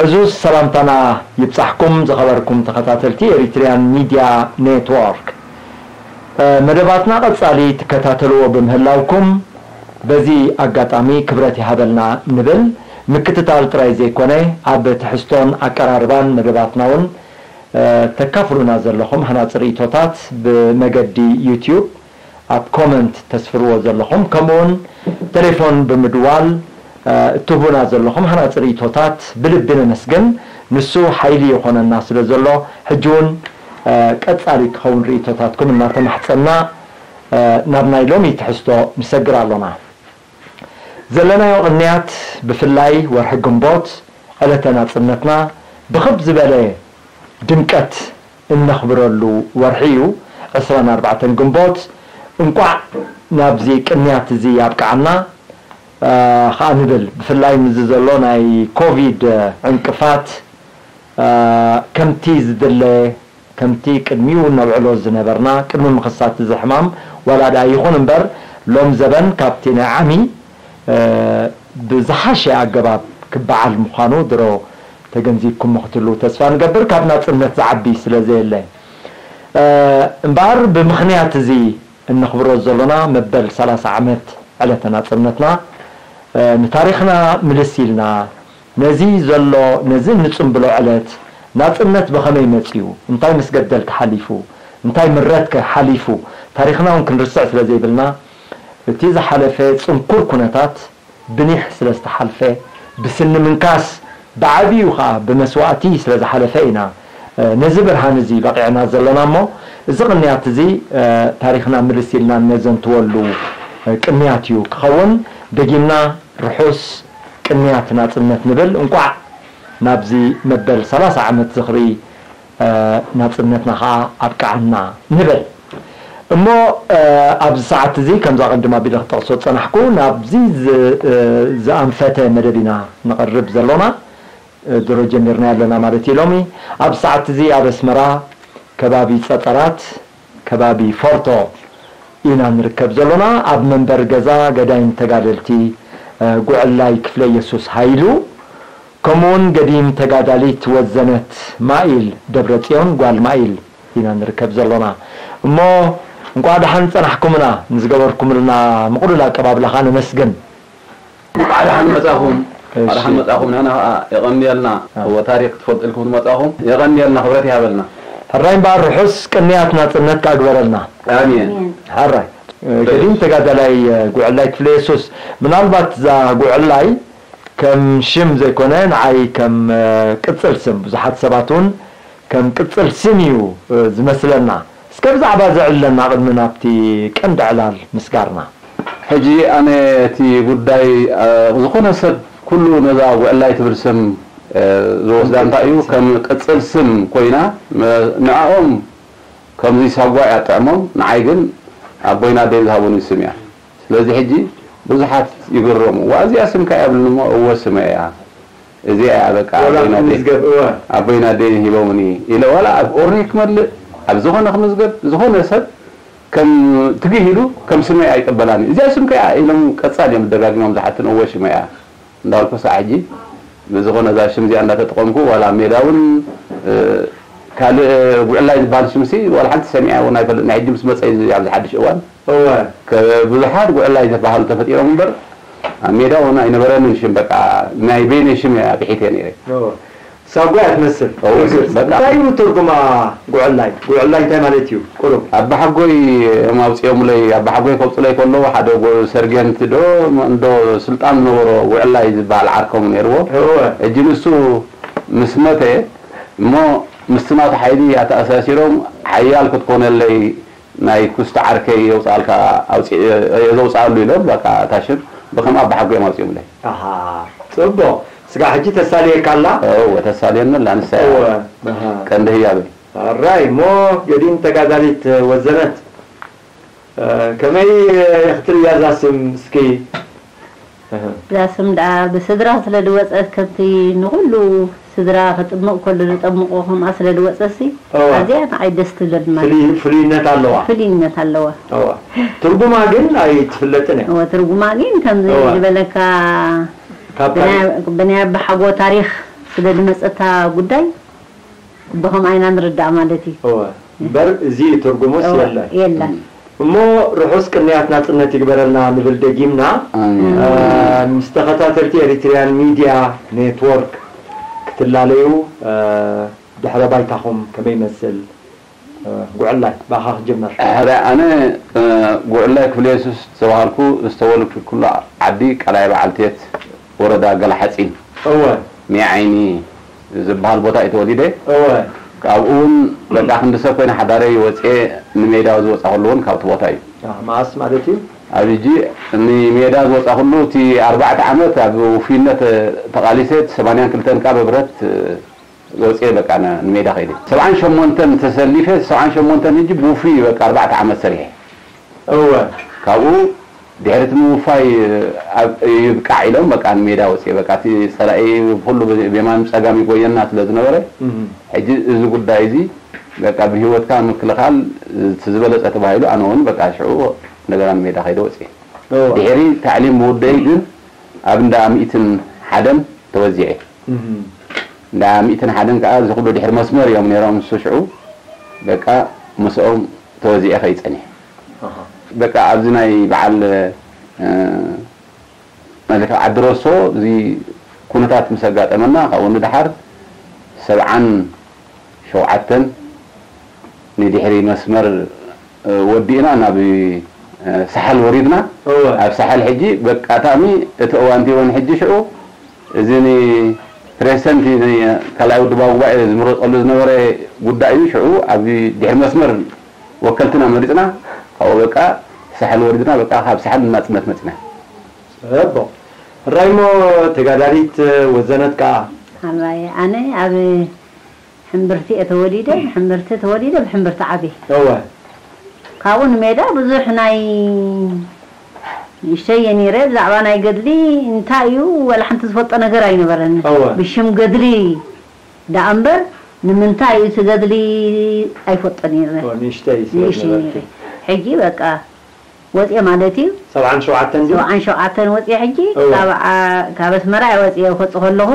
እዙ ሰላምታና ይብጻሕኩም ዝኸበርኩም ተኸታተልቲ ኤሪትሪያን ሚድያ ኔትወርክ። መደባትና ቀጻሊ ትከታተልዎ ብምህላውኩም በዚ ኣጋጣሚ ክብረት ይሃበልና ንብል። ምክትታል ጥራይ ዘይኮነ ኣብ ትሕዝቶን ኣቀራርባን መደባትና እውን ተካፍሉና ዘለኹም ሃናጺ ርእይቶታት ብመገዲ ዩትዩብ ኣብ ኮመንት ተስፍርዎ ዘለኹም ከምኡውን ቴሌፎን ብምድዋል እትህቡና ዘለኹም ሃናጺ ርእይቶታት ብልቢ ነመስግን። ንሱ ሓይሊ ይኾነና ስለ ዘሎ ሕጂ እውን ቀጻሊ ክኸውን ርእይቶታትኩም እናተማሕጸና ናብ ናይ ሎሚ ትሕዝቶ ንሰግር ኣሎና። ዘለናዮ ቅንያት ብፍላይ ወርሒ ግንቦት ዕለተ ናጽነትና ብኽብ ዝበለ ድምቀት እነኽብረሉ ወርሒ እዩ። ዕስራን ኣርባዕተን ግንቦት እንቋዕ ናብዚ ቅንያት እዚ ኣብቅዓና ከኣ ንብል። ብፍላይ ምስዚ ዘሎ ናይ ኮቪድ ዕንቅፋት ከምቲ ዝድለ ከምቲ ቅድሚኡ ነብዕሎ ዝነበርና ቅድሚ ምኽሳት እዚ ሕማም ዋላ ደኣ ይኹን እምበር ሎም ዘበን ካብቲ ናይ ዓሚ ብዝሓሸ ኣገባብ ክበዓል ምዃኑ ድሮ ተገንዚብኩሞ ክትህልዉ ተስፋ ንገብር። ካብ ናጽነት ዝዓቢ ስለ ዘየለ እምበኣር ብምኽንያት እዚ እነኽብሮ ዘሎና መበል ሰላሳ ዓመት ዕለተ ናጽነትና ንታሪኽና ምልስ ኢልና ነዚ ዘሎ ነዚ እንጽንብሎ ዕለት ናጽነት ብኸመይ መጺኡ እንታይ ምስ ገደልካ ሓሊፉ እንታይ ምረትከ ሓሊፉ ታሪኽና እውን ክንርስዕ ስለ ዘይብልና እቲ ዝሓለፈ ጽንኩር ኩነታት ብኒሕ ስለ ዝተሓልፈ ብስኒ ምንካስ ብዓብዩ ኸኣ ብመስዋእቲ ስለ ዝሓለፈ ኢና ነዚ ብርሃን እዚ በቒዕና ዘለና እሞ እዚ ቅንያት እዚ ታሪኽና ምልስ ኢልና እነዘንትወሉ ቅንያት እዩ ክኸውን። ደጊምና ርሑስ ቅንያት ናጽነት ንብል። እንቋዕ ናብዚ መበል ሰላሳ ዓመት ዝኽሪ ናጽነትና ኸኣ ኣብቅዓና ንብል። እሞ ኣብዚ ሰዓት እዚ ከምዛ ቅድም ኣቢለ ክጠቕሶ ዝጸናሕኩ ናብዚ ዝኣንፈተ መደብ ኢና ንቐርብ ዘሎና። ድሮ ጀሚርና ኣለና ማለት እዩ። ሎሚ ኣብ ሰዓት እዚ ኣብ ኣስመራ ከባቢ ጸጸራት ከባቢ ፎርቶ ኢና ንርከብ ዘሎና። ኣብ መንበሪ ገዛ ገዳይም ተጋደልቲ ጉዕላይ ክፍለ የሱስ ሃይሉ ከምኡውን ገዲም ተጋዳሊት ወዘነት ማኢል ደብረጽዮን ጓል ማኢል ኢና ንርከብ ዘሎና። እሞ እንቋዕ ደሓን ጸናሕኩምና፣ ንዝገበርኩምልና ምቕሉል ኣቀባብላ ኸኣ ነመስግን። እንቋዕ ደሓን መጻኹም። እንቋዕ ደሓን መጻኹም። ንሕና ኸኣ የቐንየልና። እወ፣ ታሪኽ ክትፈልጡ ኢልኩም ዝመጻኹም የቐንየልና፣ ክብረት ይሃበልና። ሕራይ እምበኣር ርሑስ ቅንያት ናጽነት ከኣ ግበረልና። ኣሜን። ሕራይ። ገዲም ተጋዳላይ ጉዕላይ ክፍለ የሱስ፣ ምናልባት እዛ ጉዕላይ ከም ሽም ዘይኮነ ንዓይ ከም ቅጽል ስም፣ ብዙሓት ሰባት እውን ከም ቅጽል ስም እዩ ዝመስለና። እስከ ብዛዕባ እዚ ዕለና ቅድሚ ናብቲ ቀንዲ ዕላል ምስጋርና። ሕጂ ኣነ እቲ ጉዳይ ዝኾነ ሰብ ኩሉ ነዛ ጉዕላይ ትብል ስም ዝወስዳ እንታይ እዩ ከም ቅጽል ስም ኮይና ንዕኦም ከምዚ ሳጓ እያ ትጥዕሞም፣ ንዓይ ግን ኣቦይን ኣደይን ዝሃቡኒ ስም እያ። ስለዚ ሕጂ ብዙሓት ይግረሙ፣ "ዋእ፣ እዚኣ ስምካ እያ?" ይብሉኒ እሞ፣ "እወ፣ ስመይ እያ። እዚኣ እያ በቃ፣ ዋላ ኣቦይን ኣደይን፣ ክምዝገብ፣ እወ። ኣቦይን ኣደይን ሂቦምኒ" ኢለ ዋላ ኣብ ኦሬ ክመልእ፣ ኣብ ዝኾነ ክምዝገብ፣ ዝኾነ ሰብ ከም ትግህ ኢሉ ከም ስመይ ኣይቅበላን እዩ። "እዚኣ ስምካ እያ?" ኢሎም ቀጻሊ እዮም ደጋጊሞም ዝሓቱኒ፣ "እወ፣ ሽመይ እያ" እንዳበልኩ፣ ክሳዕ ሕጂ ብዝኾነ እዛ ሽም እዚኣ እንዳተጠቐምኩ፣ ዋላ ኣብ ሜዳ እውን፣ እ፣ ካልእ ጉዕላይ ዝበሃል ሽምሲ ዋላ ሓንቲ ሰሚዐ እውን ኣይፈልጥን። ሕጂ ምስ መጸ እዩ ኣብዚ ሓድሽ እዋን እወ። ከ-፣ ብዙሓት ጉዕላይ ዝበሃሉ ተፈጢሮም እምበር፣ ኣብ ሜዳ እውን ኣይነበረንን ሽም፣ በቃ ናይ በይነይ ሽም እየ ኣጥሒተ ነይረ። እወ። ሳጓ እያ ትመስል። እወ፣ ርግጽ። በቃ። እንታይ እዩ ትርጉማ ጉዕላይ? ጉዕላይ እንታይ ማለት እዩ? ቁሩብ። ኣባሓጎይ እዮም ኣውጺኦምለይ። ኣባሓጎይ ከውጹለይ ከለዉ ሓደ ጎ-፣ ሰርጌንት ዶ፣ እንዶ ስልጣን ዝነበሮ ጉዕላይ ዝበሃል ዓርኮም ነይርዎ። እወ። ሕጂ ንሱ ምስ መተ እሞ ምስቲ ናቱ ሓይሊ ኣተኣሳሲሮም ሓያል ክትኮነለይ ናይ ኩስቲ ዓርከይ የውፅኣልካ ኣውፂ-፣ የዘውፅኣሉ ኢሎም፣ በቃ፣ እታ ሽም ብከም ኣባሓጎ እዮም ኣውፂኦምለይ። ኣሃ፣ ፅቡቕ። ስጋ ሕጂ ተሳልየካ ኣላ? እወ፣ ተሳልየኒ ኣላ፣ ንሳ እያ እወ፣ ኣሃ። ቀንዲ ህያበይ። ኣራይ፣ እሞ ገዲም ተጋዳሊት ወዘነት፣ እ፣ ከመይ ክትርእያ እዛ ስም እስኪ? እህ። እዛ ስም ደኣ ብስድራ ስለ ዝወጸት፣ ከምቲ ንኹሉ ስድራ ክጥምቕ ከሎ ዝጠምቖ ከምኣ ስለ ዝወጸትሲ፣ እወ። ኣዝያ ንዓይ ደስ ትብለኒ ማለት ፍልይ-፣ ፍልይነት ኣለዋ። ፍልይነት ኣለዋ። እወ። ትርጉማ ግን ኣይትፍለጥን እያ። እወ፣ ትርጉማ ግን ከምዚ እወ። ዝበለካ ካብ ብናይ፣ ታሪኽ። ብናይ ኣባሓጎ ታሪኽ ስለ ዝመጸታ ጉዳይ ብኸምኣ ኢና ንርዳእ ማለት እዩ። እወ እምበር እዚ ትርጉሙስ እወ፣ የለን። የለን። እሞ ርሑስ ቅንያት ናጽነት ይግበረልና ንብል ደጊምና። ኣሜን። እ፣ ምስ ተኸታተልቲ ኤሪትሪያን ሚድያ ኔትወርክ ክትላለዩ፣ እ፣ ድሕረ ባይታኹም ከመይ ይመስል? እ፣ ጉዕላይ ብኣኻ ክጅምር። ሕረ ኣነ እ፣ ጉዕላይ ክፍለ የሱስ ዝተባሃልኩ ዝተወለድኩሉ ዓዲ ቃላይ በዓልቴት ወረዳ ገላሓፂን እወ ሜዓይኒ ዝበሃል ቦታ እዩ ተወሊደ። እወ ካብኡ እውን በቃ ክንዲ ሰብ ኮይነ ሓዳረይ ወፅኤ ንሜዳ ዝወፃ ከለውን ካብቲ ቦታ እዩ። እ፣ መዓስ ማለት እዩ? ኣብ ሕጂ ንሜዳ ዝወፃ ከሉ እቲ ኣርባዕተ ዓመት ኣብ ውፍይነት ተቃሊሰ እቲ ሰማንያን ክልተን ከዓ በብረት ወፅኤ በቃ ን- ንሜዳ ከይደ ሰብዓን ሸሞንተን ተሰሊፈ ሰብዓን ሸሞንተን ሕጂ ብውፉይ በቃ ኣርባዕተ ዓመት ሰሪሐ እወ ካብኡ ድሕሪ እቲ ምውፋይ ኣብ ይብቃዕ ኢሎም በቃ ንሜዳ ወፅኤ በቃ እቲ ፀላኢ ኩሉ ብየማን ብፀጋም ይጎየና ስለ ዝነበረ እም፣ ሕጂ እዚ ጉዳይ እዚ በቃ ብህይወትካ ምክልኻል እቲ ዝበለፀ ተባሂሉ ኣነ እውን በቃ ሽዑ እንደገና ንሜዳ ከይደ ወፅኤ እወ ድሕሪ ታዕሊም ምውደይ ግን ኣብ እንዳ ሚእትን ሓደን ተወዚዐ እም፣ እንዳ ሚእትን ሓደን ከዓ እዚ ኩሉ ድሕሪ መስመር እዮም ነይሮም ንሱ ሽዑ በቃ ምስኦም ተወዚዐ ከይፀኒሐ ኣሃ፣ በቃ ኣብዚ ናይ በዓል እ፣ ማለት ዓዲ ረሶ እዚ ኩነታት ምስ ኣጋጠመና ካብኡ ንድሓር ሰብዓን ሸውዓተን ንድሕሪ መስመር እ፣ ወዲእና ናብ እ፣ ሳሕል ወሪድና እወ ኣብ ሳሕል ሕጂ በቃታሚ እቲ እዋንቲ እውን ሕጂ ሽዑ እዚ ፕሬዝደንት ካልኣይ ውድባዊ ጉባኤ ዝምረፀሉ ዝነበረ ጉዳይ እዩ። ሽዑ ኣብ ድሕሪ መስመር ወከልትና መሪፅና ካብኡ በቃ ሳሕል ወሪድና በቃ ካብ ሳሕል ናፅነት መፅና። እቦ ራይሞ ተጋዳሊት ወዘነት ከዓ ኣራይ ኣነ ኣብ ሕምብርቲ እየ ተወሊደ። ሕምብርቲ ተወሊደ ብሕምብርቲ ዓብየ። እወ ካብኡ ንሜዳ ብዙሕ ናይ ንእሽተይ እየ ነይረ። ብዛዕባ ናይ ገድሊ እንታይ እዩ ዋላ ሓንቲ ዝፈልጦ ነገር ኣይነበረን። እወ። ብሽም ገድሊ ደኣ እምበር ንምንታይ እዩ እቲ ገድሊ ኣይፈልጦ ነይረ። እወ፣ ንእሽተይ ስለ ንእሽተይ ዝነበርኪ። ነይረ። ሕጂ በቃ ወፅየ ማለት እዩ። ሰብዓን ሸውዓተን ድዩ? ሰብዓን ሸውዓተን ወፅየ። ሕጂ እወ። ካብ ዓ- ካብ ኣስመራ እየ ወፅየ ክወፅእ ከለኹ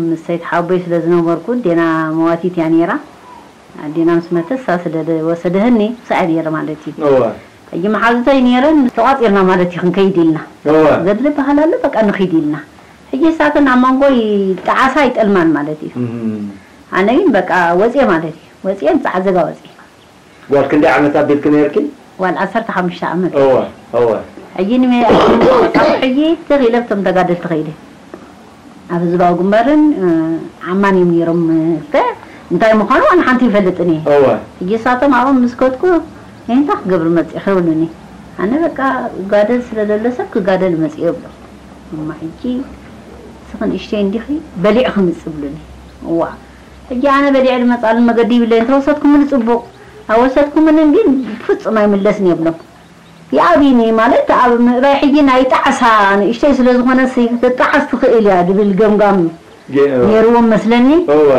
ምስ ሰይቲ ሓወቦይ ስለ ዝነበርኩ ኣዴና መዋቲት እያ ነይራ። ኣዴና ምስ መተት እሳ ስለ ወሰደህኒ ምሳኣ ነይረ ማለት እዩ። እወ ሕጂ መሓዙተይ ነይረን ተቋፂርና ማለት እዩ ክንከይድ ኢልና። እወ ገድሊ በሃል ኣሎ በቃ ንኺድ ኢልና። ሕጂ እሳተን ኣብ መንጎ ይጠዓሳ ይጠልማን ማለት እዩ። እም። ኣነ ግን በቃ ወፅየ ማለት እዩ። ወፅየ ንፃዓት ዘጋ ወፅየ። ጓል ክንደይ ዓመት ኣቢልኪ ነይርኪ? ጓል ዓሰርተ ሓሙሽተ ዓመት። እወ እወ ሕጂ ንመ- ሕጂ ተኺለ ብቶም ተጋደልቲ ኸይደ ኣብ ህዝባዊ ግንባርን እ፣ ዓማን እዮም ነይሮም። እ፣ እንታይ ምዃኑ ዋላ ሓንቲ ይፈልጥን እየ። እወ ሕጂ እሳቶም ኣብኦም ምስ ከድኩ እንታይ ክገብር መፂእ ክብሉኒ። ኣነ በቃ ክጋደል ስለ ዘሎ ሰብ ክጋደል መፂእ እብሎም። እማ ሕጂ ንስኺ ንእሽተይ እንዲኺ በሊዕኺ ምፂ ይብሉኒ። እዋ ሕጂ ኣነ በሊዐ ዝመፃሉ መገዲ ይብለይ። እንተወሰድኩምኒ ፅቡቕ፣ ኣወሰድኩምኒ ግን ፍፁም ኣይምለስን እየ እብሎም። ይኣብይኒ ማለት ኣብ ምእባይ ሕጂ ናይ ጣዕሳ ንእሽተይ ስለ ዝኾነሲ ክትጣዓስ ትኽእል እያ ዝብል ገምጋም ጌ- እወ ነይርዎም መስለኒ። እወ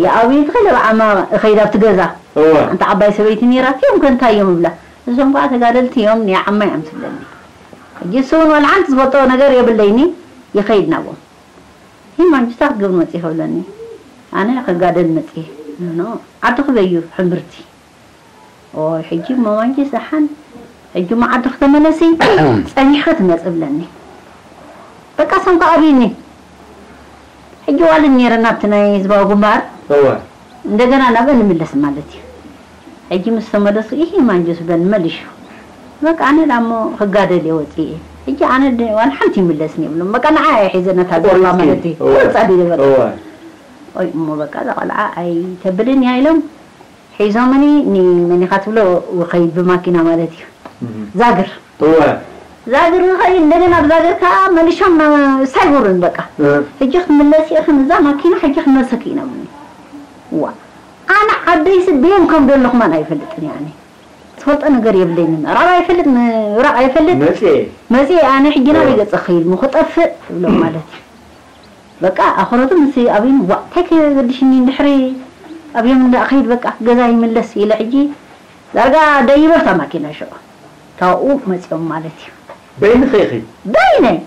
ይኣብይኒ ትኽእል ኣብ ዓማ እኸይድ ኣብቲ ገዛ እወ ሓንቲ ዓባይ ሰበይቲ ነይራትዮም ከ እንታይ እዮም እብላ። እዞም ከዓ ተጋደልቲ እዮም ናይ ዓማ እዮም ትብለኒ። ሕጂ እሱ እውን ዋላ ሓንቲ ዝፈልጦ ነገር የብለይኒ። ይኸይድ ናብኦም። ሂማንጅታ ክትገብር መፅእ ይኸብለኒ። ኣነ ክጋደል መፅእ ኖ ዓዲ ክበዩ ሕምብርቲ ኦይ ሕጂ እሞ ማንጂ ሰሓን ሕጂ እሞ ዓዲ ክተመለሲ ፀኒሕኺ ትመፂ ብለኒ። በቃ ሰምካ ኣብይኒ። ሕጂ ዋልን ነይረ ናብቲ ናይ ህዝባዊ ግንባር እወ እንደገና ናብአ ንምለስ ማለት እዩ። ሕጂ ምስ ተመለሱ ይሄ ማንጆ ስበን መልሹ በቃ ኣነ ዳሞ ክጋደል እየ ወፂኤ። ሕጂ ኣነ ድ- ዋላ ሓንቲ ይምለስን የብሎም በቃ ንዓ እየ ሒዘ ነታ ዘረባ ቆሪፅኪ። ማለት እዩ። እወ። ቁርፃ ቢለ በቃ እወ ኦይ እሞ በቃ እዛ ቆልዓ ኣይተብልን እያ ኢሎም ሒዞምኒ ንመኒኻ ትብሎ ውኸይድ ብማኪና ማለት እዩ። እህ። ዛግር እወ ዛግር ውኸይድ እንደገና ብዛግር ከዓ መሊሾም ሳይጉርን በቃ እህ። ሕጂ ክትምለስ ኢኺ እዛ ማኪና ሕጂ ክንመልሰኪ ኢና ብሉኒ። ዋ ኣነ ዓደይሲ በየን ከም ዘለኹ ማን ኣይፈልጥን እየ ኣነ ዝፈልጦ ነገር የብለይን ምዕራብ ኣይፈልጥ ምብራቕ ኣይፈልጥ መፅየ መፅየ ኣነ ሕጂ ናበይ እወ። ገፀ ክኸይድ ሞ ክጠፍእ እብሎም ማለት እዩ። በቃ ኣኽረቱ ምስ ኣብዮም ዋ እንታይ ከገድሽኒ እንድሕሪ ኣብዮም እንዳ ከይድ በቃ ገዛ ይምለስ ኢለ ሕጂ ዳርጋ ደይበርታ ማኪና ሽዑ ካብኡ መፅኦም ማለት እዩ። በይንኺ ኢኺ በይነይ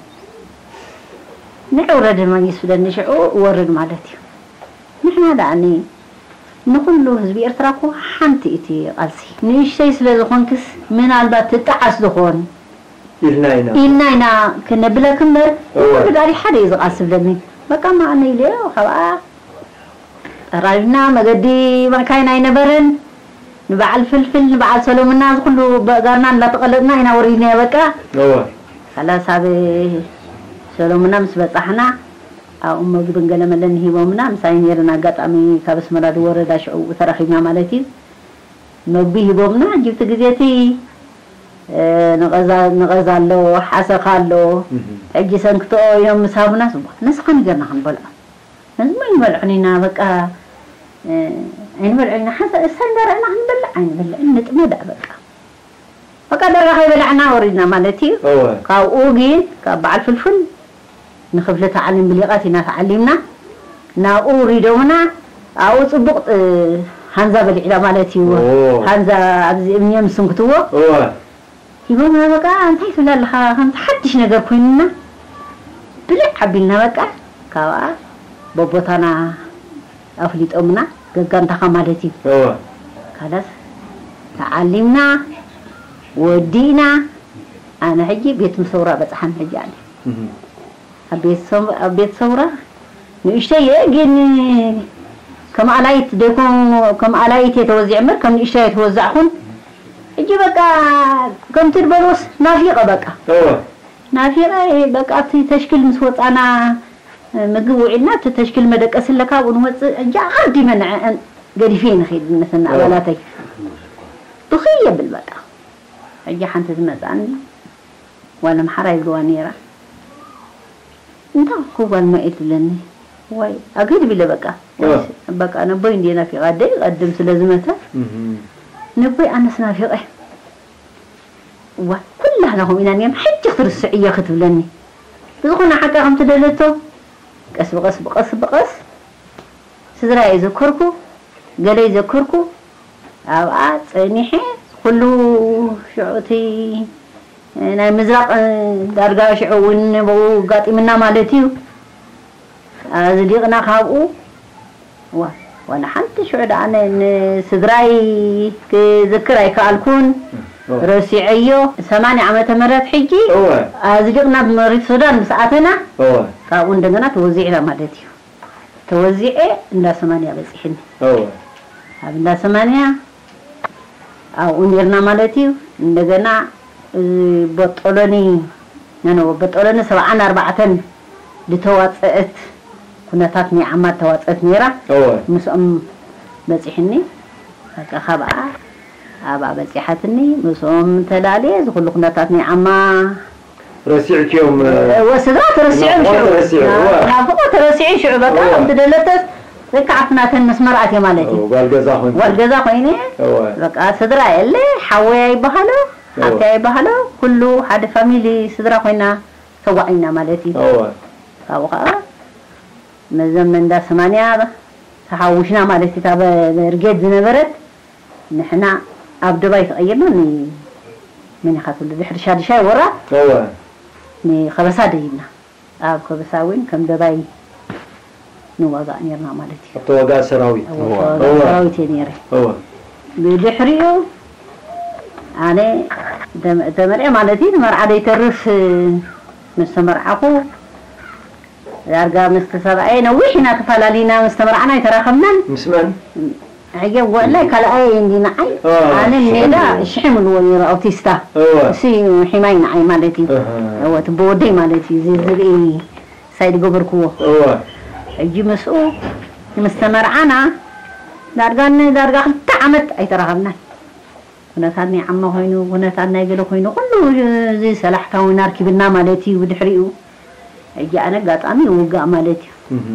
ንዕውረድ መይስ ብለኒ ሽዑ እወርድ ማለት እዩ። ንሕና ደኣኒ ንኹሉ ህዝቢ ኤርትራ እኮ ሓንቲ እቲ ቃልሲ። ንእሽተይ ስለ ዝኾንክስ ምናልባት ትጠዓስ ዝኾን ኢልና ኢና ኢልና ኢና ክነብለክ እምበር እወ። ወዲ ዳዲ ሓደ እዩ ዝቃልሲ ብለኒ። በቃ ማእነ ኢለ ካብኣ ጠራሪና መገዲ ማካይን ኣይነበረን። ንበዓል ፍልፍል ንበዓል ሰሎምና እዚ ኩሉ በእጋርና እንዳተቐለጥና ኢና ወሪድናዮ በቃ። እወ ካላስ ኣብ ሰሎምና ምስ በጻሕና ኣብኡ መግብን ገለመለን ሂቦምና። ምሳይ ነይረን ኣጋጣሚ ካብ ኣስመራ ዝወረዳ ሽዑ ተራኺብና ማለት እዩ። መግቢ ሂቦምና። ጅብቲ ግዜ እቲ ንቐዛ ኣሎ፣ ሓሰኻ ኣሎ። ሕጂ ሰንክትኦ ኢሎም ምስ ሃቡናስ ንስኻ ንገርና ክንበልዖ። ነዚ ሞ ይንበልዖን ኢና በቃ ኣይንበልዖን ኢና። ሓንሳ እሳ እንዳረኣና ክንበልዕ ኣይንበልዕን፣ ንጥመዳ በቃ። በቃ ደርጋ ከይበላዕና ወሪድና ማለት እዩ። እወ ካብኡ ግን ካብ በዓል ፍልፍል ንክፍሊ ተዓሊም ብሊቓት ኢና ተዓሊምና። ናብኡ ውሪዶምና ኣብኡ ፅቡቕ እ፣ ሃንዛ በሊዕና ማለት እዩ። ኦ። ሃንዛ ኣብዚ እምኒ ምስንክትዎ እወ ሂቦምና በቃ እንታይ ትብል ኣለኻ ከምቲ ሓድሽ ነገር ኮይኑና ብልዕ ኣቢልና በቃ ካብኣ በቦታና ኣፍሊጦምና ገጋንታኻ ማለት እዩ። እወ ካላስ ተዓሊምና ወዲእና ኣነ ሕጂ ቤት ምሰውራ በፅሓን ሕጂ ኣነ እህ ኣብ ቤት ሰው- ኣብ ቤት ሰውራ ንእሽተይ እየ ግን ከም ኣላይት ደይኮን ከም ኣላይት እየ ተወዚዐ እምበር ከም ንእሽተይ ኣይተወዛዕኹን። ሕጂ በቃ ከምቲ ዝበልዎስ ናፊቐ በቃ እወ ናፊቐ በቃ እቲ ተሽኪል ምስ ወፃና ምግቢ ውዒልና እቲ ተሽኪል መደቀሲ ኣለካ ኣብኡ ንወፅእ ሕጂ ኣቐዲመ ንዐአን ገዲፈ ንኸይድ ነተን ኣባላተይ ብኽይ የብል በቃ ሕጂ ሓንቲ ትመፅኣኒ ጓል ኣምሓራ ይብልዋ ነይራ እንታይ ኮ ጓል ማኤት ትብለኒ ዋይ ኣገድብ ኢለ በቃ እወ በቃ ነቦይ እንድየ ናፊቐ ኣደይ ይቐድም ስለ ዝመተ እህ ነቦይ ኣነስ ናፊቐ እዋ ኩላህና ከምኡ ኢና ነርና ሕጂ ክትርስዕዮ ክትብለኒ ብዝኾነ ሓቃ ከም ትደለቶ ቀስ ብቐስ ብቐስ ብቐስ ስድራይ ዘከርኩ ገለይ ዘከርኩ ኣብኣ ጸኒሐ ኩሉ ሽዑ እቲ ናይ ምዝራቕ ዳርጋ ሽዑ እውን ብኡ ኣጋጢምና ማለት እዩ ኣዝሊቕና ካብኡ ዋ ዋላ ሓንቲ ሽዑ ደኣ ነ- ንስድራይ ክዝክር ኣይከኣልኩን ረሲዐዮ ሰማንያ ዓመተ ምህረት ሕጂ እወ ኣዝሊቕና ብመሬት ሱዳን ምስ ኣተና እወ ካብኡ እንደገና ተወዚዕና ማለት እዩ ተወዚዐ እንዳ ሰማንያ በፂሕኒ እወ ኣብ እንዳ ሰማንያ ኣብኡ ኔርና ማለት እዩ እንደገና እዚ በጦሎኒ ነነዎ በጦሎኒ ሰብዓን ኣርባዕተን ዝተዋፀአት ኩነታት ናይ ዓማ ዝተዋፀአት ነይራ እወ ምስኦም በፂሕኒ በቃ ካብኣ ኣብኣ በፂሓትኒ ምስኦም ተላልየ እዚ ኩሉ ኩነታት ናይ ዓማ ረሲዕክዮም እወ ስድራ ተረሲዑ ናፍቖት ሽዑ ተረሲዑ፣ እወ። ናፍቖት ተረሲዑ ሽዑ በቃ እወ። ከምቲ ደለተስ ልክዕ ኣብቲ ናተን መስመራት እየ ማለት እዩ ጓል ገዛ ኮንኪ ጓል ገዛ ኮይነ እወ በቃ ስድራ የለ ሓወይ ኣይበሃሎ እወ። ሓብቲ ኣይበሃሎ ኩሉ ሓደ ፋሚሊ ስድራ ኮይና ተጓዒና ማለት እዩ እወ ካብኡ ከዓ መዘም እንዳ ሰማንያ ተሓውሽና ማለት እዩ እታ በ- ብርጌድ ዝነበረት ንሕና ኣብ ደባይ ተቐይርና ን- መን ኢኻ ትብሉ ድሕሪ ሻድሻይ ወራ እወ ንኸበሳ ደይብና ኣብ ከበሳ እውን ከም ደባይ ንዋጋእ ነርና ማለት እዩ ኣብ ተዋጋእ ሰራዊት ኣብ ተዋጋእ እወ። ሰራዊት እየ ነይረ እወ ብድሕሪኡ ኣነ ተመ- ተመርዐ ማለት እዩ መርዓ ደይተርፍ ምስ ተመርዓኹ ዳርጋ ምስቲ ሰብኣየ ነዊሕ ኢና ተፈላለዩና ምስ ተመርዓና ኣይተራኸብናን ምስ መን ሕጂ ጉዕላይ ካልኣየ እንዲ ንዓይ አ፣ ኣነ ሽሕም ሜዳ እዩ። ሽሕም እልዎ ነይሩ ኣውቲስታ እወ እሱ እዩ ሒማይ ንዓይ ማለት እዩ እህ። እወ እቲ ብወደይ ማለት እዩ እዚ ዝርኢ ሳይ ዝገበርክዎ እወ ሕጂ ምስኡ ምስ ተመርዓና ዳርጋ ንዳርጋ ክልተ ዓመት ኣይተራኸብናን ኩነታት ናይ ዓማ ኮይኑ ኩነታት ናይ ገለ ኮይኑ ኩሉ እዚ ሰላሕታ እውን ኣርኪብና ማለት እዩ ብድሕሪኡ ሕጂ ኣነ ኣጋጣሚ ይውጋእ ማለት እዩ እህ።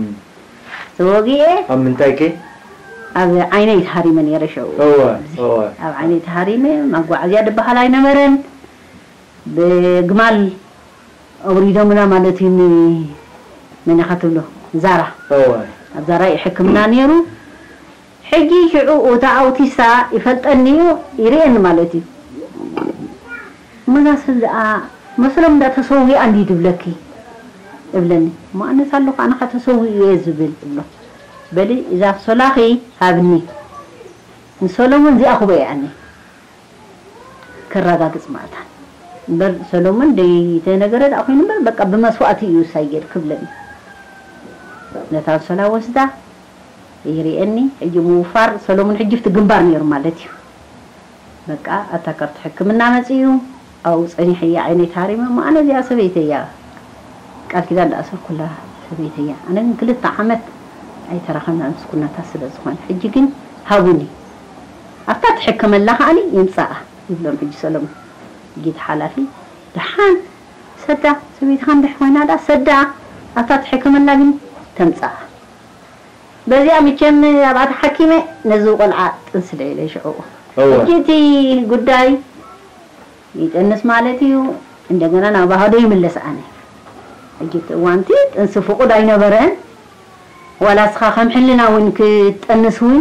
ተወጊኤ ኣብ ምንታይ ከ ኣብ ዓይነይ ተሃሪመ ነይረ ሽዑ እወ እወ ኣብ ዓይነይ ተሃሪመ ማጓዓዝያ ዝበሃል ኣይነበረን ብግማል ኣውሪዶምና ማለት እዩ ን- መን ኢኻ ትብሎ ዛራ እወ ኣብ ዛራ እዩ ሕክምና ነይሩ ሕጂ ሽዑ እታ ኣውቲስታ ይፈልጠኒ እዩ ይርእየኒ ማለት እዩ መጋስል ደኣ መስሎም እንዳ ተሰዊኣ እንዲ ዝብለኪ እብለኒ እሞ ኣነስ ኣለኹ ኣነኻ ተሰዊኡ እየ ዝብል እብሎ በሊ እዛ ሶላኺ ሃብኒ። ንሰሎሞን እዚኣ ክቦ እያኒ። ከረጋግጽ ማእታን። እምበር ሰሎሞን ደይተነገረ ደኣ ኮይኑ እምበር በቃ ብመስዋእቲ እዩ ሳይገድ ክብለኒ። ነታ ኣንሶላ ወስዳ ይርእየኒ። ሕጂ ምውፋር ሰሎሞን ሕጂ ብቲ ግንባር ነይሩ ማለት እዩ። በቃ ኣታ ካብቲ ሕክምና መጺኡ ኣብኡ ጸኒሐያ ዓይነይ ተሃሪመ። እሞ ኣነ እዚኣ ሰበይተይ እያ ቃል ኪዳን ዝኣሰርኩላ ሰበይተይ እያ። ኣነ ግን ክልተ ዓመት ኣይተራኸብናን ምስ ኩነታት ስለ ዝኾነ። ሕጂ ግን ሃቡኒ። ኣብታ ትሕከመላ ከኣኒ ይምጻኣ ይብሎም ሕጂ ሰሎሞን። ሕጂ እቲ ሓላፊ ደሓን ሰዳ ሰበይትኻ እንድሕ ኮይና ደኣ ሰዳ ኣብታ ትሕከመላ ግን ተምጻኣ። በዚኣ ምቸም ኣብኣ ተሓኪመ ነዚ ቆልዓ ጥንሲ ልዒለ ሽዑ። እወ። ሕጂ እቲ ጉዳይ ይጠንስ ማለት እዩ። እንደገና ናብ ባህዶ ይምለስ ኣነ። ሕጂ እቲ እዋንቲ ጥንሲ ፍቑድ ኣይነበረን። ዋላ እስኻ ከም ሕልና እውን ክትጠንስ እውን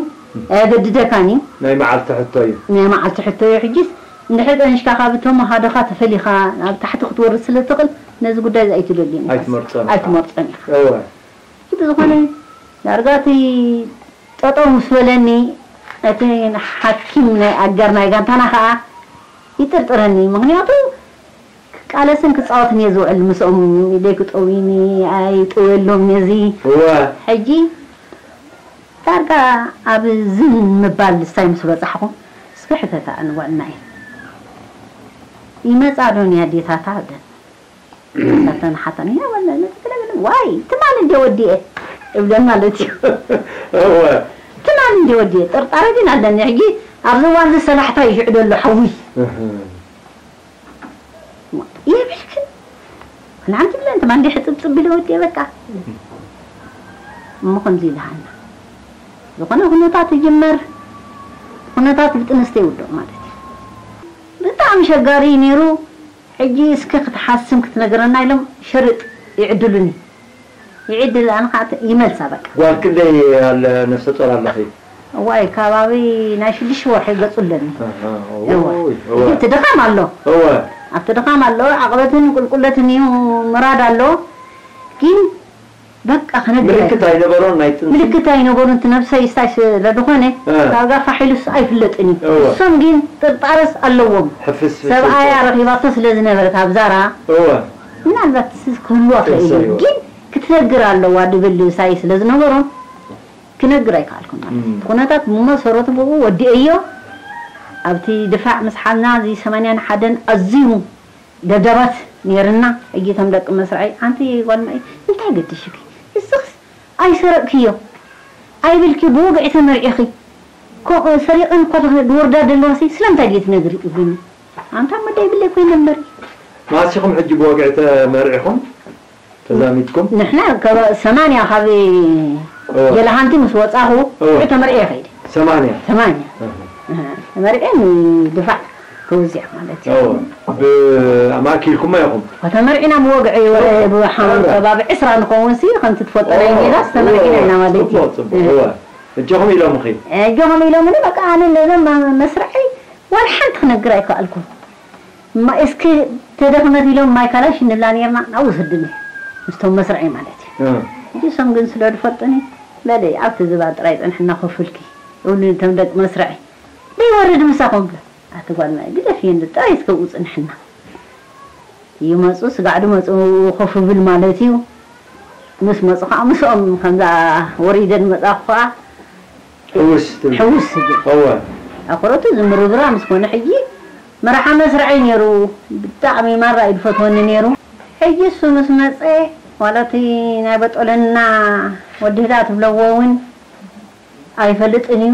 ኣየገድደካን እዩ። ናይ መዓልቲ ሕቶ እዩ። ናይ መዓልቲ ሕቶ እዩ። ሕጂስ እንድሕር ጠንሽካ ካብ እቶም ኣሃዶኻ ተፈሊኻ ናብ ታሕቲ ክትወርድ ስለ ትኽእል ነዚ ጉዳይ እዚ ኣይትደልዮን ኢኻ። ኣይትመርጾን ኢኻ። ኣይትመርጾን ኢኻ። እወ። እቲ ዝኾነ ዳርጋ እቲ ጠጠው ምስ በለኒ እቲ ሓኪም ናይ ኣጋር ናይ ጋንታና ከዓ ይጥርጥረኒ። ምኽንያቱ ክቃለስን ክፃወትን እየ ዝውዕል ምስኦም። ኢደይ ክጠውይኒ ኣይጥወሎም ነዚ እወ። ሕጂ ዳርጋ ኣብ ዝን ምባል ንሳይ ምስ በፃሕኹ እስከ ሕተታ ንጓልና እየ ይመፃ ዶ ንያዴታታ ደ ሳተን ሓተን እያ ወለ ነጥለግለ ዋይ ትማል እንደ ወዲኤ እብለን ማለት እዩ። እወ። ትማል እንደ ወዲኤ ጥርጣረ ግን ኣለኒ። ሕጂ ኣብዚ እዋን እዚ ሰላሕታ ይሽዕዶ ኣሎ ሓዊ እህ። የብልክን ንዓም ትብለን ትማል እንደ ሕጥብጥብ ኢለ ወዲኤ በቃ። እሞ ከምዚ ኢልሃና ዝኾነ ኩነታት ይጅመር። ኩነታት ብጥንስተ ይውድቕ ማለት እዩ። ብጣዕሚ ሸጋሪ እዩ ነይሩ። ሕጂ እስከ ክትሓስም ክትነግረና ኢሎም ሸርጥ ይዕድሉኒ። ይዕድል ኣነ ከዓ ይመልሳ በቃ። ጓል ክንደይ ኣለ ነፍሰ ጾር ኣለኺ? እዋይ ከባቢ ናይ ሽዱሽተ ወርሒ ገጹ ኣለኒ። ኣሃ፣ እዋ። ኦይ፣ እዋ። እቲ ድኻም ኣሎ። እዋ። ኣብቲ ድኻም ኣሎ፣ ዓቕበትን ቁልቁለትን እዩ ምራድ ኣሎ። ግን በቃ ክነግር ምልክት ኣይኮነን። ኣይነበሮን ናይ ጥንሲ? ምልክት ኣይነበሮን፣ እቲ ነብሰይ ስታይ ስለ ዝኾነ፣ እ። ዳርጋ ፋሕ ኢሉስ ኣይፍለጥን እዩ። እወ። እሶም ግን ጥርጣረስ ኣለዎም። ሕፍስ ፍስ ሰብኣያ ኢልካ። ረኺባቶ ስለ ዝነበረት ኣብ ዛራ፣ እወ። ምናልባት ክህልዋ ጥንሲ ክእል እዩ። ኣይወ። ግን ክትነግር ኣለዋ ድብል ሳይ ስለ ዝነበሮም፣ ክነግር ኣይከኣልኩን ማለት እዩ። እም። እቲ ኩነታት ብመሰረቱ ብኡ ወዲኤዮ፣ ኣብቲ ድፋዕ ምስ ሓዝና፣ እዚ ሰማንያን ሓደን ኣዝዩ ደብዳባት ነይርና። ሕጂ እቶም ደቂ መስርዐይ፣ "ኣንቲ ጓል ማይ፣ እንታይ ገዲሽኪ? እስኽስ ኣይሰረቅክዮ፣ ኣይብልኪ፣ ብወግዒ ተመርዒኺ። ኮ-፣ ሰሪቐን እኳ ዝወርዳ ዘለዋሲ ስለምንታይ ድየ ትነግሪ?" ይብሉኒ። ኣንታ እሞ ደይብለይ ኮይነ እምበሪ። መዓስ ኢኹም ሕጂ ብወግዒ ተመርዒኹም? ተዛሚድኩም? ንሕና ካብ ሰማንያ ካብ እወ። ገለሃንቲ ምስ ወጻኹ፣ እወ። ብኡ ተመርዒ ከይደ። ሰማንያ? ሰማንያ። እህ። እህ፣ ተመርዒ ንድፋዕ ተወዚዐ ማለት እዩ። እወ። ብ-፣ ኣማእኪልኩማ ኢኹም? ተመርዒና ብወግዒ ወረ-፣ እወ። ብሓ-፣ እወ። ከባቢ ዕስራ ንኸውን ሲ፣ ከምቲ ትፈልጦ ናይ እወ። ሜዳስ ተመርዒና እወ። ኢና ማለት እዩ። ጽቡቕ፣ ጽቡቕ። እህ። እወ። እጆኹም ኢሎምኺ? እጆኹም ኢሎምኒ፣ በቃ ኣነ ነዞም መስርዐይ ዋላ ሓንቲ ክነግር ኣይከኣልኩን። ማ-፣ እስኪ ተደኽመት ኢሎም ማይ ካላሽ ንብላ ነርና፣ ናብኡ ዝህድኒ ምስቶም መስርዐይ ማለት እዩ። እ። ሕጂ እሶም ግን ስለ ዝፈልጡኒ፣ በሊ ኣብቲ ዝባን ጥራይ ጸንሕና ኮፍ ኢልኪ፣ እብሉኒ እቶም ደቂ መስርዐይ። ዘይወርድ ምሳኹም ብሎ፣ ኣቲ ጓል ማይ ግደፍየን ጥራይ እስከ ኣብኡ ጽንሕና። ይመጹ፣ ስጋዕ ድመጹ ኮፍ ብል ማለት እዩ። ምስ መጹ ከዓ ምስኦም ከምዛ ወሪደን መጻኹ ከዓ ሕውስ ትብል። ሕውስ ትብል። እወ። ኣኽረቱ ዝምርብራ ምስ ኮነ ሕጂ መርሓ መስርዐይ ነይሩ። ብጣዕሚ ማራ እዩ ዝፈትወኒ ነይሩ። ሕጂ እሱ ምስ መጸ ዋላ እቲ ናይ በጦለና ወዲ ህዳ ትብለዎ እውን ኣይፈልጥን እዩ።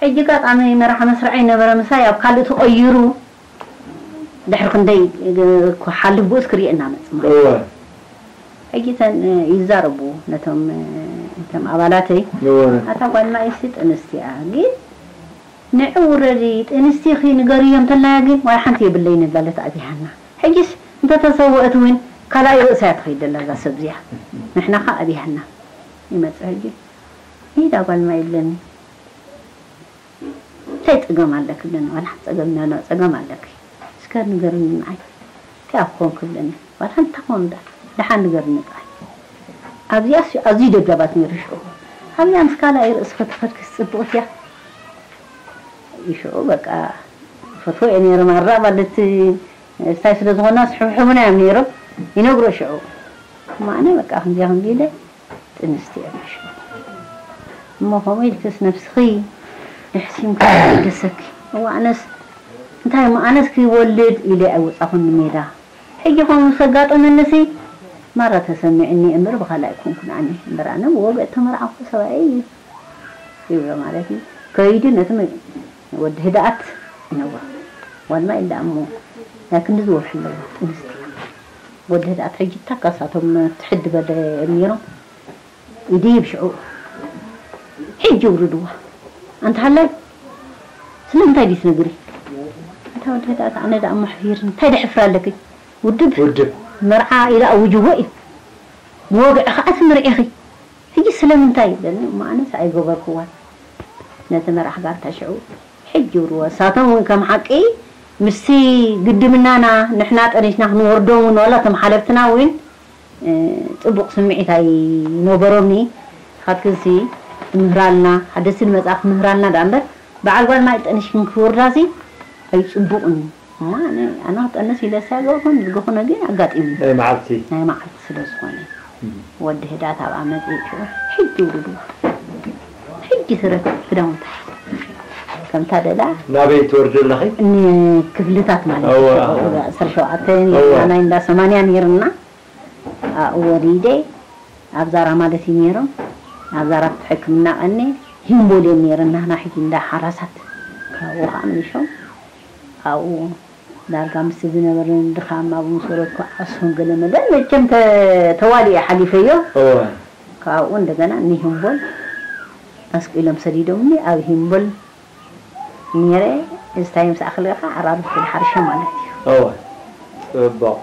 ሕጂ ኣጋጣሚ መርሓ መስርዐይ ነበረ ምሳይ ኣብ ካልእ ተቐይሩ ድሕሪ ክንደይ ክሓልፍ ብኡስ ክርእየና መጽ ማለት እዩ። እወ። ሕጂ እተን ይዛረቡ ነቶም እቶም ኣባላተይ እወ። ኣታ ጓል ማይሲ ጥንስቲ እያ ግን ንዕ ውረዲ ጥንስቲ ኺ ንገርዮ እንተላያ ግን ዋላ ሓንቲ የብለይን እላለታ ኣብያሃና። ሕጂስ እንተተሰወእት እውን ካልኣይ ርእሳ እያ ትኸይድ ዘላ እዛ ሰብ እዚኣ። ንሕና ኸ ኣብያሃና ይመጽእ ሕጂ ይዳ ጓል ማይ ይብለኒ። እንታይ ጸገም ኣለኪ? ብለኒ። ዋላ ጸገም፣ ጸገም ኣለኪ። እስከ ንገርኒ ንዓይ። እንታይ ኮንኪ? ብለኒ። ዋላ እንታይ ኮን ዳ-፣ ደሓን ንገርኒ ጥራይ። ኣብዚኣስ ኣዝዩ ደብዳባት ነይሩ ሽዑ። ኣብያ ምስ ካልኣይ ርእሲ ክትኸድክስ ጽቡቕ እያ። ይሽዑ በቃ ፈትዎ እየ ነይረ። ማራ ማለት እንታይ ስለ ዝኾና ስሕብሕቡና እዮም ነይሮም። ይነግሮ ሽዑ። እሞ ኣነ በቃ ከምዚያ ከምዚ ኢለ ጥንስቲ እየ ሽዑ። እሞ ከምኡ ኢልክስ ነብስኺ የሕሲምካ ይገሰኪ። እዋ ኣነስ እንታይ እሞ ኣነስ ክወልድ ኢለ ኣይወጻኹን ንሜዳ። ሕጂ ከምኡ ምስ ኣጋጠመኒሲ ማራ ተሰሚዕኒ እምበር ብኻልእ ኣይኮንኩን ኣነ። እምበር ኣነ ብወግዒ እተመርዓኹ ሰብኣየይ እዩ ይብሎ ማለት እዩ። ከይዱ ነቲ መ-፣ ወዲ ህድኣት ነዋ። ዋልማ ኢላ እሞ ናይ ክንዲ ዝወርሒ ኣለዋ ጥንስቲ። ወዲ ህድኣት ሕጂ እታ ካሳቶም ትሕድ በለ ነይሮም። ኢዲ ይብሽዑ። ሕጂ ውርድዋ። ኣንታ ሃላይ፣ ስለምንታይ ድዩ ትነግሪ? ኣንታ ወዲ ህድኣት፣ ኣነ ደኣ እሞ ሕፊርኒ። እንታይ ደሕፍር ኣለኪ? ውድብ ውድብ። መርዓ ኢላ ኣውጅዎ እዩ። ብወግዒ ኸዓ ትምርዒኺ። ሕጂ ስለምንታይ ኢለኒ፣ እሞ ኣነስ ኣይገበርክዋን። ነቲ መራሕ ጋር ተሽዑ ሕጂ ውርዎ። እሳቶም እውን ከም ሓቂ ምስቲ ግድምናና ንሕና ጠኒስና ክንወርዶም እውን ዋላ እቶም ሓለፍትና እውን፣ እ፣ ጽቡቕ ስምዒት ኣይነበሮምኒ። ንኻትክንሲ ትምህራልና፣ ሓደስቲ ንመጻ ክምህራልና ደኣ እምበር፣ በዓል ጓል ማይ ጠኒስክን ክወርዳሲ ኣይጽቡቕን እዩ። እሞ ኣነ፣ ኣነ ክጠንስ ኢለ ሳይገርኩም ዝገኹነ ግን ኣጋጢሙ። ናይ መዓልቲ። ናይ መዓልቲ ስለ ዝኾነ። እም። ወዲ ህዳት ኣብኣ መጺኡ ሽዑ፣ ሕጂ ውርድዋ። ሕጂ ስረት ክዳውንታ። ከምታ ደላ ናበይ ትወርዲ ኣለኺ? ንክፍልታት ማለት እዩ። እወ። ሽዑ ዓሰርተ ሸውዓተ እወ። ኔርና፣ ናይ እንዳ ሰማንያ ኔርና። ኣብኡ ወሪደ፣ ኣብ ዛራ ማለት እዩ ኔሮም። ኣብ ዛራ ሕክምና ቀኒ ሂምቦል እዮም ኔርና፣ ንሕና ሕጂ እንዳ ሓራሳት። ካብኡ ኸዓ መሊሾም ኣብኡ ዳርጋ ምስቲ ዝነበረ ድኻም ኣብኡ ምስ ወረድኩ ዓሶን ገለ መለ መቸም ተ-፣ ተዋሊኤ ሓሊፈዮ። እወ። ካብኡ እንደገና ንሂምቦል ኣስቂሎም ሰዲዶምኒ። ኣብ ሂምቦል ኔረ፣ እዚ ታይም ዝኣኽል ከኣ ዓራርብ ክብል ሓሪሸ ማለት እዩ። እወ። ጽቡቕ።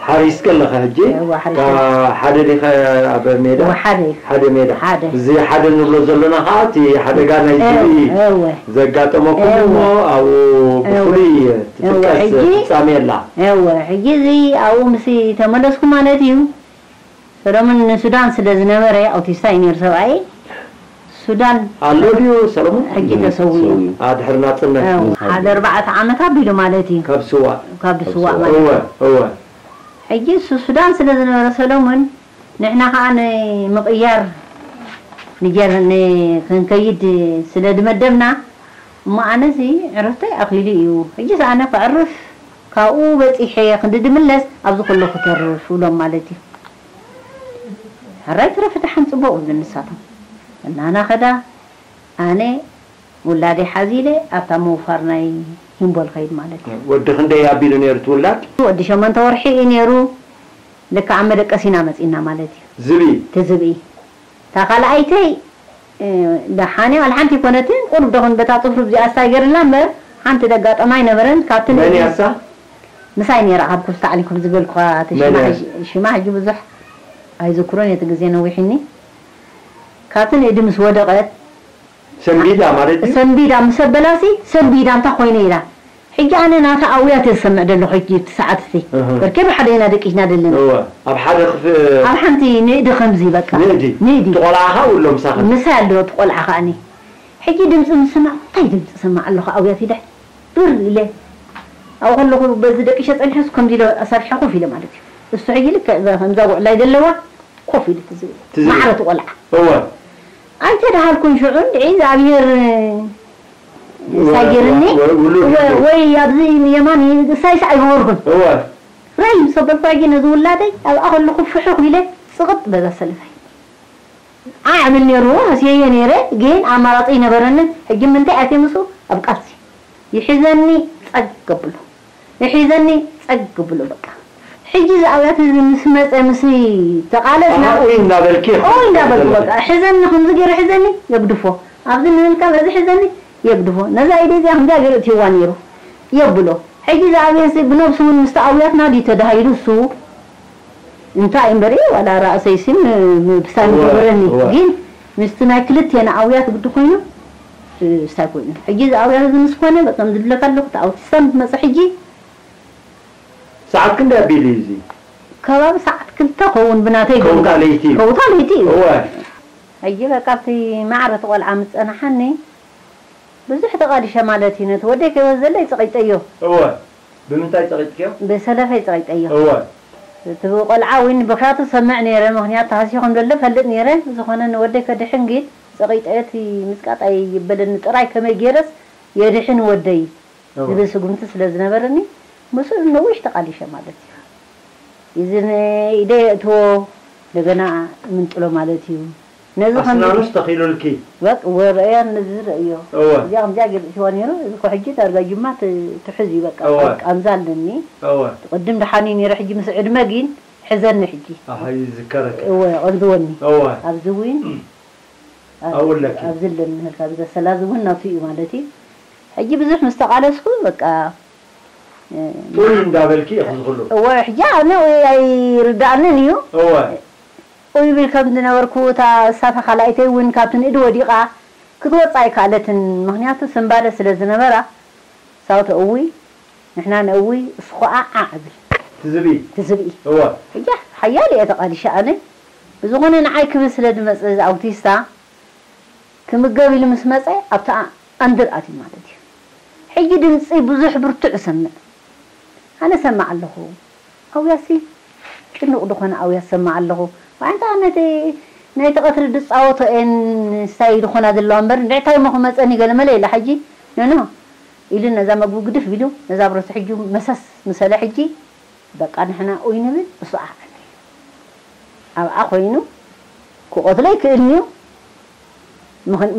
ሓሪስኪ ኣለኺ ሕጂ? እወ፣ ሓሪሰ። ካብ ሓደ ዲኸ ኣብ ሜዳ? እወ፣ ሓደ እዩ። ሓደ ሜዳ። ሓደ። እዚ ሓደ ንብሎ ዘለና ከኣ እቲ ሓደጋ ናይ እወ፣ ዝብኢ እወ። ዘጋጠመኩም እወ። እሞ ኣብኡ እወ። ብፍሉይ እወ፣ ትጥቀስ ሕጂ ፍጻሜ ኣላ። እወ፣ ሕጂ እዚ ኣብኡ ምስ ተመለስኩ ማለት እዩ። ሰሎሞን ንሱዳን ስለ ዝነበረ ኣውቲስታ እዩ ነይሩ ሰብኣይ። ሱዳን ኣሎ ድዩ ሰሎሞን? ሕጂ ተሰዊኡ። ተሰዊኡ። ኣ፣ ድሕሪ ናጽነት። እወ፣ ሓደ ኣርባዕተ ዓመት ኣቢሉ ማለት እዩ። ካብ ስዋእ። ካብ ስዋእ ማለት እወ፣ እዩ። እወ። ሕጂ እሱ ሱዳን ስለ ዝነበረ ሰሎሞን ንሕና ኸዓ ንምቕያር ንጀር-፣ ን-፣ ክንከይድ ስለ ዝመደብና፣ እሞ ኣነሲ ዕረፍተይ ኣኺሉ እዩ። ሕጂስ ኣነ ከዕርፍ ካብኡ በጺሐ ክንዲ ድምለስ ኣብዚ ከለኹ ተርፍ እብሎም ማለት እዩ። ሕራይ ትረፍ ደሓን ጽቡቕ ይብሉ ንሳቶም። እናና ኸዳ ኣነ ውላደይ ሓዚለ ኣብታ ምውፋር ናይ ሂምቦል ኸይድ ማለት እዩ። ወዲ ክንደይ ኣቢሉ ነይሩ እቲ ውላድ? ወዲ ሸሞንተ ወርሒ እዩ ነይሩ። ልክዕ ኣብ መደቀሲና መጺና ማለት እዩ። ዝብኢ? እቲ ዝብኢ። እታ ካልኣይተይ፣ እ፣ ደሓን እያ፣ ዋላ ሓንቲ ኣይኮነትን። ቁሩብ ደኹን በታ ጽፍሪ እዚኣ ስታይ ገይርላ እምበር፣ ሓንቲ ደጋጠማ ኣይነበረን። ካብቲ መን ንእዲ እያ እሳ? ምሳይ ነይራ፣ ካብ ኩፍታ ዓሊ ከም ዝበልኩኻ፣ እቲ መን ሽማ እያ? ሕጂ፣ ሽማ ሕጂ ብዙሕ ኣይዝክሮን እየ፣ እቲ ግዜ ነዊሕኒ። ካብቲ ንእዲ ምስ ወደቐት፣ ሰንቢዳ ማለት እዩ? ሰንቢዳ ምስ ኣበላሲ፣ ሰንቢዳ እንታይ ኮይነ ኢላ። ሕጂ ኣነ ናታ ኣውያት እየ ዝሰምዕ ዘለኹ ሕጂ እቲ ሰዓት እቲ። እህ። በርኬ ብሓደ ኢና ደቂስና ዘለና። እወ። ኣብ ሓደ ክፍ-፣ ኣብ ሓንቲ ንእዲ ከምዚ በቃ። ንእዲ? ንእዲ። እቲ ቆልዓ ኸኣ ውሎ ምሳኺ? ምሳይ ኣሎ እቲ ቆልዓ ኸኣኒ። ሕጂ ድምፂ ምስ ስማዕ፣ እንታይ ድምፂ ሰማዕ ኣለኹ ኣውያት ኢለ። ብር ኢለ። ኣብኡ ከለኹ በዚ ደቂሸ ፀኒሐስ ከምዚ ኢለ ኣሳፊሐ ኮፍ ኢለ ማለት እዩ። እሱ ሕጂ ልክዕ እዛ ከምዛ ውዕላይ ዘለዋ ኮፍ ኢሉ ትዝብል። ትዝብል። ማዕረ እቲ ቆልዓ። እወ። ኣይተደሃልኩን ሽዑ እንድዒ እግዚኣብሔር እወ፣ ሳይርኒ። ወ-፣ ወ-፣ ውሉድ ወ-፣ እዩ። ወይ ኣብዚ የማን እሳይስ ኣይገበርኩን። እወ። ራይ ምስ ኣበልኩ ሕጂ ነዚ ውላደይ ኣብኣ ከለኹ ፍሕኽ ኢለ ጽቕጥ በዛ ሰለፋይ። ዓዕ ብል ነይርዎ፣ ሃስየዮ ነይረ፣ ግን ኣማራጺ ኣይነበረንን። ሕጂ ምንታይ ኣትየ ምስኡ ኣብ ቃልሲ። ይሒዘኒ ጸግ ኣብሎ። ይሒዘኒ ጸግ ኣብሎ በቃ። ሕጂ እዚ ኣውያት እዚ ምስ መጸ፣ ምስ ተቓለስና፣ ኣሃ፣ ኡይ እንዳበልኪ ኡይ እንዳበልኩ በቃ። ሕዘኒ፣ ከምዚ ገይሩ ሕዘኒ፣ የግድፎ። ኣብዚ ንህልካ በዚ ሕዘኒ፣ የግድፎ። ነዛ ኢደይ እዚኣ ከምዚኣ ገይሩ እትይዋ ነይሩ፣ የብሎ። ሕጂ እዚ ኣውያት እዚ ብነብሱ እውን ምስቲ ኣውያትና ድዩ ተዳሂሉ እሱ? እንታይ እምበሪ፣ ዋላ ራእሰይ ስም ብሳን እወ፣ ይገብረኒ። እወ። ግን ምስቲ ናይ ክልቴና ኣውያት ግዲ ኮይኑ፣ እ፣ ስታይ ኮይኑ። ሕጂ እዚ ኣውያት እዚ ምስ ኮነ፣ በቃ፣ ከም ዝብለካ ኣለኹ፣ እቲ ኣውቲስታ ምስ መጸ ሕጂ፣ ሰዓት ክንደይ ኣቢሉ እዩ እዚ? ከባቢ ሰዓት ክልተ ኸውን ብናተይ ከውታ ገምጋም። ለይቲ። ከውታ ለይቲ እዩ። እወ። ሕጂ በቃ ኣብቲ ማዕረ እቲ ቆልዓ ምስ ጸናሓኒ ብዙሕ ተቓሊሸ ማለት እዩ። ነቲ ወደይ ከይወስደለይ ጸቒጠዮ። እወ። ብምንታይ ጸቒጥክዮ? ብሰለፈይ ጸቒጠዮ። እወ። እቲ ቆልዓ እውን ብኽያቱ ሰምዕ ነይረ፣ ምኽንያቱ ተሃስዩ ከም ዘሎ እፈልጥ ነይረ። ዝኾነ ንወደይ ከድሕን ግን ጸቒጠዮ። እቲ ምጽቃጥ ኣይበለኒ ጥራይ ከመይ ገይረስ የድሕን ወደይ ዝብል ስጉምቲ ስለ ዝነበረኒ ምስኡ ነዊሕ ተቓሊሸ ማለት እዩ። እዚ ንኢደ የእትዎ እንደገና ምንጥሎ ማለት እዩ። ነዚ ከም ኣስናኑስ ተኺሉልኪ። በቅ ወረያ ነዚ ረእዮ። እወ። እዚኣ ከምዚኣ ገይሩ እትዋ ነይሩ። እዚ ኮ ሕጂ ዳርጋ ጅማ ት- ትሕዝ እዩ በቃ። እወ። ቃንዛ ኣለኒ። እወ። ቅድም ደሓን እዩ ነይሩ። ሕጂ ምስ ዕድመ ግን ሕዘኒ ሕጂ። ኣሃ ይዝከረኪ። እወ ቀንዝወኒ። እወ። ኣብዚ እውን ኣብኡ ኣለኪ። ኣብዚ ኣለኒ ህልካ ብዘ ሰላዚ እውን ናቱ እዩ ማለት እዩ። ሕጂ ብዙሕ ምስ ተቓለስኩ በቃ ጡል እንዳበልኪ ኢኺ ዝኽሉ። እወ ሕጂ ኣነ ኣይርዳእንን እዩ። እወ ኡይ ብል ከም ዝነበርኩ እታ እሳተ ካላኢተይ እውን ካብቲ ንእዲ ወዲቓ ክትወጽእ ኣይከኣለትን፣ ምኽንያቱ ስንባደ ስለ ዝነበራ። ሳውተ እውይ ንሕና ነእውይ እሱ ኸኣ ዓዕ ብል። ትዝቢ ትዝብኢ። እወ ሕጂ ሓያል እየ ተቓሊሸ ኣነ። ብዝኾነ ንዓይ ክብል ስለ ዝመጸ እዚ ኣውቲስታ ክምገብ ኢሉ ምስ መጸ ኣብታ ኣንድር ኣትዩ ማለት እዩ። ሕጂ ድምጺ ብዙሕ ብርቱዕ እሰምዕ። ኣነ እሰምዕ ኣለኹ። ኣውያሲ ጭኑቕ ዝኾነ ኣውያስ እሰምዕ ኣለኹ። ዋንታ ነቲ ናይቲ ቀትሪ ድጻወቶ እየን ስታይ ዝኾና ዘለዋ እምበር እንድዒ እንታይ እሞ ክመጸኒ ገለ መለ ኢላ ሕጂ ኖኖ ኢሉ ነዛ መግቡ ግድፍ ኢሉ ነዛ ብረቱ ሕጂ መሰስ ምሰለ ሕጂ በቃ ንሕና ኡይ ንብል እሱ ዓዓለ ኣብኣ ኮይኑ ክቐትሎ ይክእልንዩ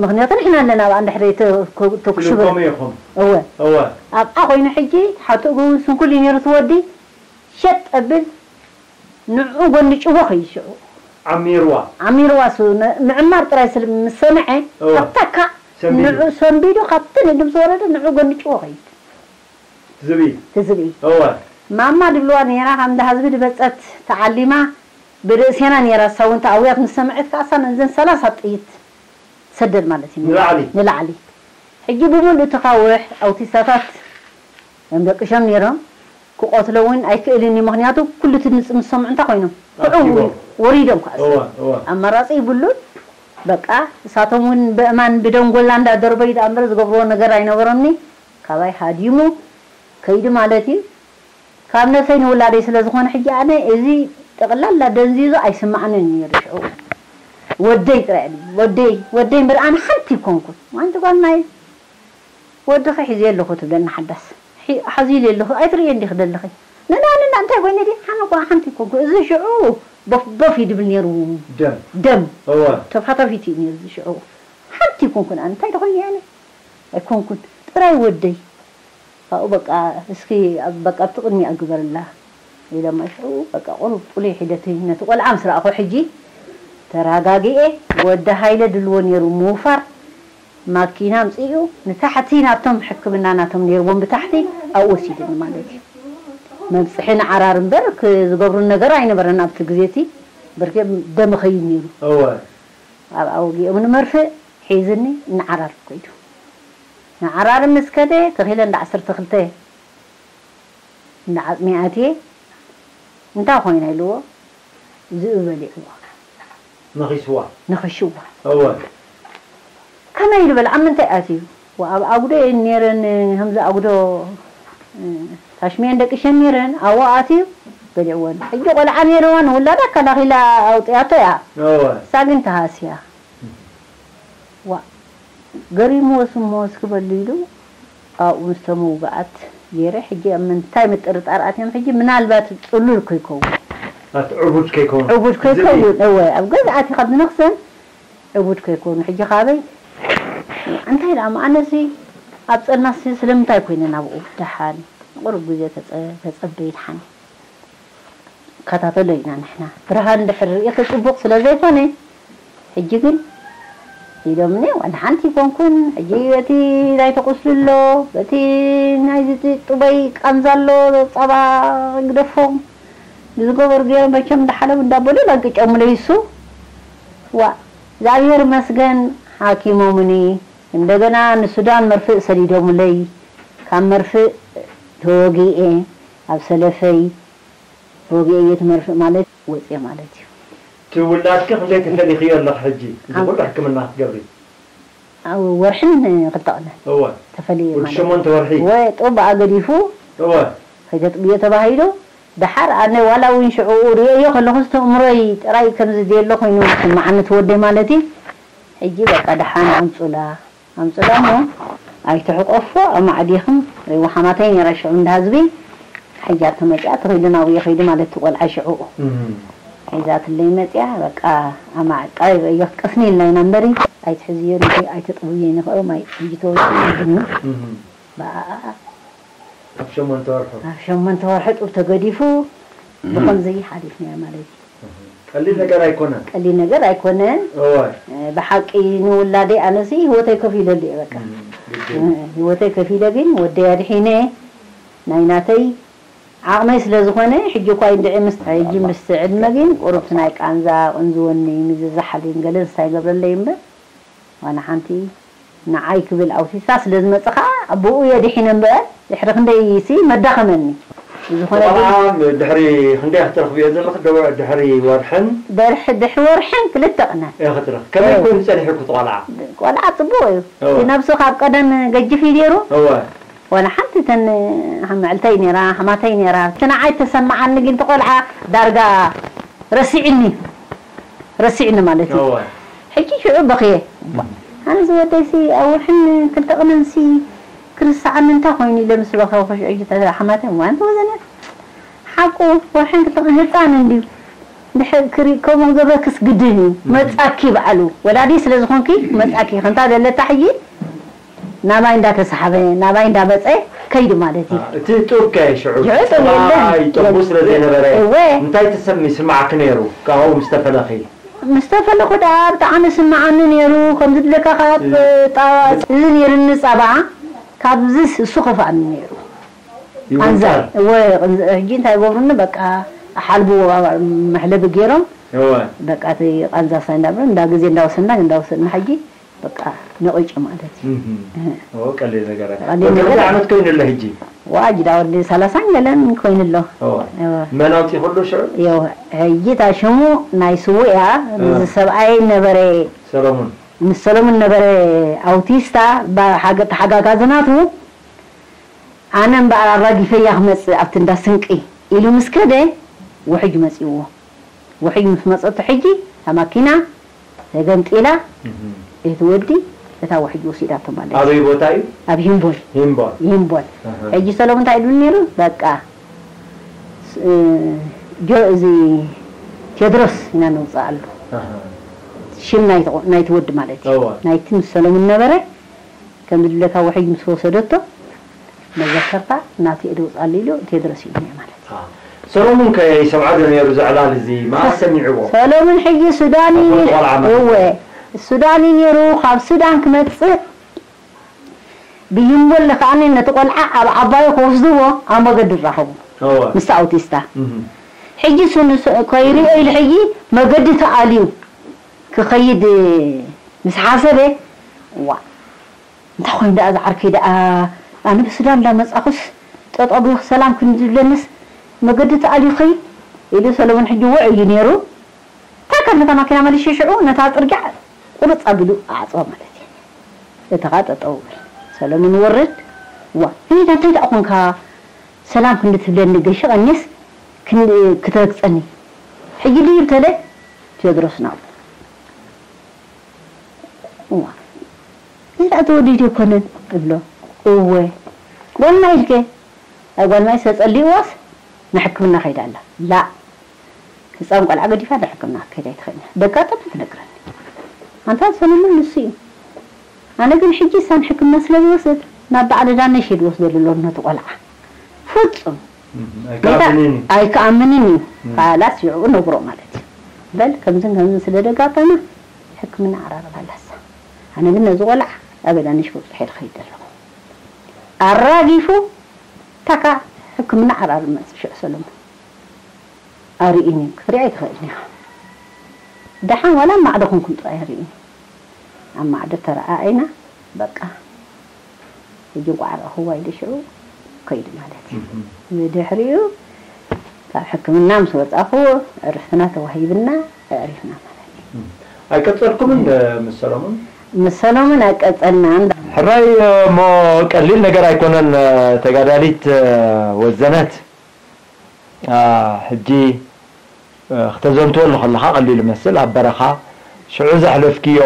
ምኽንያቱ ንሕና ኣለና ኣብኣ እንድሕር ተኩሽበ ክልኮም ኢኹም እወ እወ ኣብኣ ኮይኑ ሕጂ ሓቱ እግሩ ስንኩል እዩ ነይሩ እቲ ወዲ ሸጥ ኣብል ንዕኡ ጎኒ ጭዎ ከይስዑ ዓሚርዋ ዓሚርዋ እሱ ምዕማር ጥራይ ስለ ምስ ሰምዐ እወ ኣብታ ካእ ሰንቢዱ ንዕኡ ሰንቢዱ ካብቲ ንድም ዝወረደ ንዕኡ ጎኒ ጭዎ ከይድ ትዝብኢ ትዝብኢ እወ ማማ ድብልዋ ነይራ ካብ እንዳ ህዝቢ ድመጸት ተዓሊማ ብርእሴና ነይራ እሳ እውን ተኣውያት ምስ ሰምዐት ከኣ እሳ ነዘን ሰላሳ ጥይት ትሰደድ ማለት እዩ ንላዕሊ ንላዕሊ ሕጂ ብምሉእ እቲ ካውሕ ኣውቲስታታት እዮም ደቂሾም ነይሮም ክቐትሎ እውን ኣይክእልን እዩ ምኽንያቱ ኩሉ እቲ ድምፂ ምስ ሰምዑ እንታይ ኮይኖም ክዕው ወሪዶም ከዓ ኣማራፂ ይብሉን በቃ እሳቶም እውን በእማን ብደንጎላ እንዳደርበዩ ደኣ እምበር ዝገብርዎ ነገር ኣይነበሮምኒ ካባይ ሃዲሙ ከይዱ ማለት እዩ ካብ ነብሰይ ንውላደይ ስለ ዝኾነ ሕጂ ኣነ እዚ ጠቕላላ ደንዚዙ ኣይስማዕንን እዩ ሽዑ ወደይ ጥራይ ወደይ ወደይ እምበር ኣነ ሓንቲ ይኮንኩን ዋንቲ ጓል ናይ ወድኺ ሒዘ ኣለኹ ትብለኒ ሓዳስ ሓዚለ ኣለኹ ኣይትርእየ እንዲኺ ደለኺ ንና ንና እንታይ ኮይነ ዲ ሓነ ኳ ሓንቲ ይኮንኩ እዚ ሽዑ ቦፍ ቦፍ ይድብል ነይሩ ደም ደም ተፋታፊት እዩ ነይሩ እዚ ሽዑ ሓንቲ ይኮንኩን ኣነ እንታይ ደኾይነ ኣነ ኣይኮንኩን ጥራይ ወደይ ካብኡ በቃ እስኪ በቃ ኣብቲ ቅድሚኣ ግበርላ ኢሎማ ሽዑ በቃ ቁሩብ ጡሉይ ሒደትይ ነቲ ቆልዓ ምስ ረኣኹ ሕጂ ተረጋጊኤ ወዲ ሃይለ ድልዎ ነይሩ ምውፋር ማኪና ኣምጺኡ ንታሕቲ ናብቶም ሕክምና ናቶም ነይርዎም ብታሕቲ ኣብኡ ወሲድኒ ማለት እዩ መብፅሒ ንዓራር እምበር ዝገብሩ ነገር ኣይነበረን ኣብቲ ግዜ እቲ ብርጌ ደም ኸይድ ነይሩ ኣብኣ ወጊኦምኒ መርፍእ ሒዝኒ ንዓራር ከይዱ ንዓራር ምስ ከደ ተኺለ እንዳ ዓሰርተ ክልተ እንዳ ዓፅሚ ኣትየ እንታይ ኮይና ኢልዎ ዝብኢ በሊዕዋ ነኺስዋ ነኺሽዋ እወ ከመይ ኢሉ በልዓ ኣብ ምንታይ ኣትዩ ኣብ ኣጉዶ እየን ነይረን ከምዚ ኣጉዶ ታሽመየን ደቂሸን ነይረን ኣብኡ ኣትዩ በሊዕወን ሕጂ ቆልዓ ነይርዋ ንውላዳ ኣከላኺላ ኣውፅያቶ እያ እወ እሳ ግን ተሃስያ ዋእ ገሪምዎስ እሞ እስኪ በሉ ኢሉ ኣብኡ ምስቶም ውጉኣት ገይረ ሕጂ ኣብ ምንታይ ምጥርጣር ኣትዮም ሕጂ ምናልባት ፅሉል ከይከውን ኣቲ ዕቡድ ከይከውን ዕቡድ ከይከውን እወ ኣብ ገዛ ኣትዩ ካብ ዝነኽሰን ዕቡድ ከይከውኑ ሕጂ ካበይ እንታይ ደኣ ኣነሲ ኣብ ፀልማትሲ ስለምንታይ ኮይነ ናብኡ ደሓን ንቁሩብ ግዜ ተፀበይ ደሓን ንከታተሎ ኢና ንሕና ብርሃን እንድሕር ርኢኺ ፅቡቕ ስለ ዘይኮነ ሕጂ ግን ኢሎምኒ ዋላ ሓንቲ ኣይኮንኩን ሕጂ በቲ ናይቲ ቁስሊ ኣሎ በቲ ናይዚ ጥበይ ቃንዛ ኣሎ ፃባ ግደፎም ብዝገበሩ ገይሮም መቸም እንዳሓለቡ እንዳበሉ ለንቅጨሙለይ እሱ ዋ እግዚኣብሔር ይመስገን ሓኪሞምኒ እንደገና ንሱዳን መርፍእ ሰዲዶምለይ ካብ መርፍእ ተወጊኤ ኣብ ሰለፈይ ተወጊኤ እየ እቲ መርፍእ ማለት ወፅየ ማለት እዩ እቲ ውላድኪ ክንደይ ተፈሊኽዮ ኣለኺ ሕጂ? እዚ ኩሉ ሕክምና ክትገብሪ? ኣብ ወርሕን ክልተ ቅነ እወ። ተፈልየ ወዲ ማለት ሸሞንተ ወርሒ ወ ጦባ ኣገዲፉ እወ። ከይተጥብዮ ተባሂሉ። ደሓር ኣነ ዋላ እውን ሽዑ ርእዮ ከለኹ ዝተእምሮይ ጥራይ ከምዚ ዘየሎ ኮይኑ ዝስምዓኒ ትወደይ ማለት እዩ። ሕጂ በቃ ደሓን ኣምፁላ ኣምፅላ እሞ ኣይትሕቆፎ ኣማዕዲኽም። ወሓማተይ ነይራ ሽዑ እንዳ ህዝቢ። ሕጂ ኣብቲ መፅኣ ተኺሉ ናብኡ ከይዱ ማለት እቲ ቆልዓ ሽዑ እም። ሒዛትለይ መፅያ። በቃ ኣማዕጣ ይበዮ ቀስኒ ኢልና ኢና እምበሪ ኣይትሕዝዮ ንኸ ኣይተጥብዮ ንኸ ማይ ሕጂ ተወፅኡ ይብልኒ። እም። በኣ ኣብ ሸሞንተ ወርሑ ኣብ ሸሞንተ ወርሒ ጡብ ተገዲፉ ብኸምዚ ሓሊፍና ማለት እዩ። ቀሊል ነገር ኣይኮነን። ቀሊል ነገር ኣይኮነን። እወ ብሓቂ ንውላደይ ኣነሲ ህይወተይ ከፊለሉ እየ በቃ። ግድን። ህይወተይ ከፊለ ግን ወደይ ኣድሒነ ናይ ናተይ ዓቕመይ ስለ ዝኾነ ሕጂ እኳ እንድዒ ምስ ሕጂ ምስ ዕድመ ግን ቁሩብቲ ናይ ቃንዛ ቅንዝወኒ ምዝዛሓልን ገለ ንሳ ይገብረለይ እምበር ዋላ ሓንቲ ንዓይ ክብል ኣውሲሳ ስለ ዝመጽእ ከኣ ብኡ እየ ድሒነ እምበር ድሕሪ ክንደይሲ መዳኸመኒ። ብዝኾነ ግን ቆልዓ ድሕሪ ክንደይ ክትረኽብዮ ዘለኺ? ዶ ድሕሪ ወርሕን? ድርሒ ድሕሪ ወርሕን ክልተ ቅነን። እየ ክትረኽ። ከመይ ኮይኑ ጸኒሑኪ እቲ ቆልዓ? ቆልዓ ጽቡቕ እዩ። እወ። እቲ ነብሱ ካብ ቀደም ገጅፍ እዩ ነይሩ። እወ። ዋላ ሓንቲ እተን ሓምዕልተይ ነይራ፣ ሓማተይ ነይራ። እቲ ንዓይ ተሰማዓኒ ግን እቲ ቆልዓ ዳርጋ ረሲዕኒ። ረሲዕኒ ማለት እዩ። እወ። ሕጂ ሽዑ በኽየ። ኣነ ዝወደይሲ ኣብ ወርሕን ክልተ ቅነንሲ ክርስዓኒ እንታይ ኮይኑ ኢለ ምስ በኸኹ ሽዑ ሓማተይ እዋ እንተወዘነ ሓቁ ወርሕን ክልተ ቅነ ህፃን እንድዩ። ድሕር ክሪ ከምኡ ገበርክስ ግድን እዩ መፃኪ በዓሉ ወላዲ ስለ ዝኾንኪ መፃኪ ከምታ ዘለታ ሕጂ ናባይ እንዳተሳሓበ ናባይ እንዳመፀ ከይዱ ማለት እዩ። እቲ ጡብ ከ ሽዑ ሽዑ ጡብ የለን። ጥባይ ጠቡ ስለ ዘይነበረ እወ። እንታይ ትሰሚ ስማዕኪ ነይሩ ካብኡ ምስ ተፈለኺ? ምስ ተፈለኹ ደኣ ብጣዕሚ ስምዓኒ ነይሩ ከምዚ ድለካ ካብ ጣባ እዚ ነይርኒ ፃባ ካብዚ እሱ ከፍኣኒ ነይሩ። ቃንዛ ይወንጠር። እወ ሕጂ እንታይ ይገብሩኒ በቃ ሓልቡ መሕለቢ ገይሮም እወ በቃ እቲ ቃንዛ ሳይ እንዳብሎ እንዳ ግዜ እንዳወሰና እንዳወሰና ሕጂ በቃ ነቒጨ ማለት እዩ። እህ። ኦ ቀሊል ነገር። ቀሊል ነገር። ወዲ ዓመት ኮይኑ ኣሎ ሕጂ። ዋጅ ዳ ወዲ ሰላሳን ገለን ኮይኑ ኣሎ። ኦ። እወ። መን ኣውፂ ኩሉ ሽዑ? ያው ሕጂ እታ ሽሙ ናይ ስውእ እያ እዚ ሰብኣይ ነበረ ሰሎሙን። ምስ ሰሎሙን ነበረ ኣውቲስታ ባ- ሓገ- ተሓጋጋዚ ናቱ ኣነ እምበኣር ኣራጊፈያ ክመፅእ ኣብቲ እንዳ ስንቂ ኢሉ ምስ ከደ ውሕጅ መፂዎ። ውሕጅ ምስ መፀቶ ሕጂ እታ ማኪና ተገምጢላ እቲ ወዲ እታ ውሕጅ ወሲዳቶ ማለት እዩ። ኣበይ ቦታ እዩ? ኣብ ሂምቦል ሂምቦል ሂምቦል። ኣሃ። ሕጂ ሰሎሙን እንታይ ኢሉኒ ነይሩ በቃ ስ- እ፣ ጆ እዚ ቴድሮስ ኢና ነውፅኣሉ ኣሃ። ሽም ናይቲ ቆ- ናይቲ ወዲ ማለት እዩ። እወ። ናይቲ ምስ ሰሎሙን ነበረ ከም ዝብለካ ውሕጅ ምስ ወሰደቶ መዘከርታ ናቱ እየ ደውፅኣሉ ኢሉ ቴድሮስ እዩ ማለት እዩ። ሰሎሙን ከ ይሰምዖ ዶ ነይሩ እዚ ዕላል እዚ? መዓስ ሰሚዕዎ? ሰሎሙን ሕጂ ሱዳን እዩ። ኣቦ ቆልዓ ማለት እዩ። እወ ሱዳን እዩ ነይሩ። ካብ ሱዳን ክመፅእ ብሂምቦል ከኣኒ ነቲ ቆልዓ ኣብ ዓባዩ ክወስድዎ ኣብ መገዲ ይራኸቡ እወ። ምስቲ ኣውቲስታ። እህ። ሕጂ እሱ ንሱ ከይሪኦ ኢሉ ሕጂ መገዲ ተኣልዩ ክኸይድ ምስ ሓሰበ ዋ እንታይ ኮይኑ ደኣ ዝዓርከይ ደኣ ኣነ ብሱዳን እንዳመጻኹስ ጠጠው ብልኽ ሰላም ክንዲ ዝብለንስ መገዲ ተኣልዩ ኸይድ ኢሉ ሰለሙን ሕጂ ውዕ እዩ ነይሩ። እንታይ ካብ ነታ ማኪና መሊሹ ሽዑ ነታ ጽርግያ ቁርጽ ኣቢሉ ኣዕጽዋ ማለት እዩ። እተኻ ጠጠው በል ሰለሙን ወርድ ዋ እንታይ እንታይ ደኣ ኾንካ ሰላም ክንዲ ትብለኒ ገይሽ ቀኒስ ክትረግጸኒ ሕጂ ድዩ ተለ ቴድሮስ ናብኡ እዋ እዚ ደኣ ተወዲዱ ኣይኮነን እብሎ እወ ጓል ማይ ኢልከ ኣይ ጓል ማይ ተጸሊእዋስ ንሕክምና ከይዳ ኣላ ላእ ህፃን ቆልዓ ገዲፋ ንሕክምና ክትከይድ ኣይትኽእልን እያ። ደቃ ጠመ ትነግረኒ። ኣንታ ዝፈለመ ንሱ እዩ። ኣነ ግን ሕጂ እሳ ንሕክምና ስለ ዝወስደት ናብ በዓል ዳነሽ እየ ዝወስደሉ ኣለኹ ነቲ ቆልዓ። ፍፁም ኣይክኣምንን እዩ። ካላስ ሽዕኡ ነግሮ ማለት እዩ። በል ከምዝን ከምዝን ስለ ደጋጠመ ሕክምና ዓራርባ ኣላ እሳ። ኣነ ግን ነዚ ቆልዓ ኣብ ዳነሽ ክብፅሖ እየ ዝኸይድ ዘለኹ። ኣራጊፉ ታካ ሕክምና ዓራርብ መፅእ ሽዑ ሰለሙን። ኣርእይኒ ክትሪኣ ኣይትኽእልን ኢኻ። ደሓን ዋላ ኣብ ማዕዶ ኮንኩም ጥራይ ኣርእይኒ። ኣብ ማዕዶ ተረኣኣይና በቃ ሕጂ እንቋዕ ረኣኽዋ ኢለ ሽዑ ከይዱ ማለት እዩ። ብድሕሪኡ ካብ ሕክምና ምስ ወፃእኹ ዕርፍትና ተዋሂብና ኣሪፍና ማለት እዩ። ኣይቀጸልኩምን ምስ ሰሎሙን? ምስ ሰሎሙን ኣይቀጸልናን። ሕራይ እሞ ቀሊል ነገር ኣይኮነን። ተጋዳሊት ወዘነት ሕጂ ክተዘንትወሉ ከለኻ ቀሊል መስል ኣብ በረኻ ሽዑ ዘሕለፍክዮ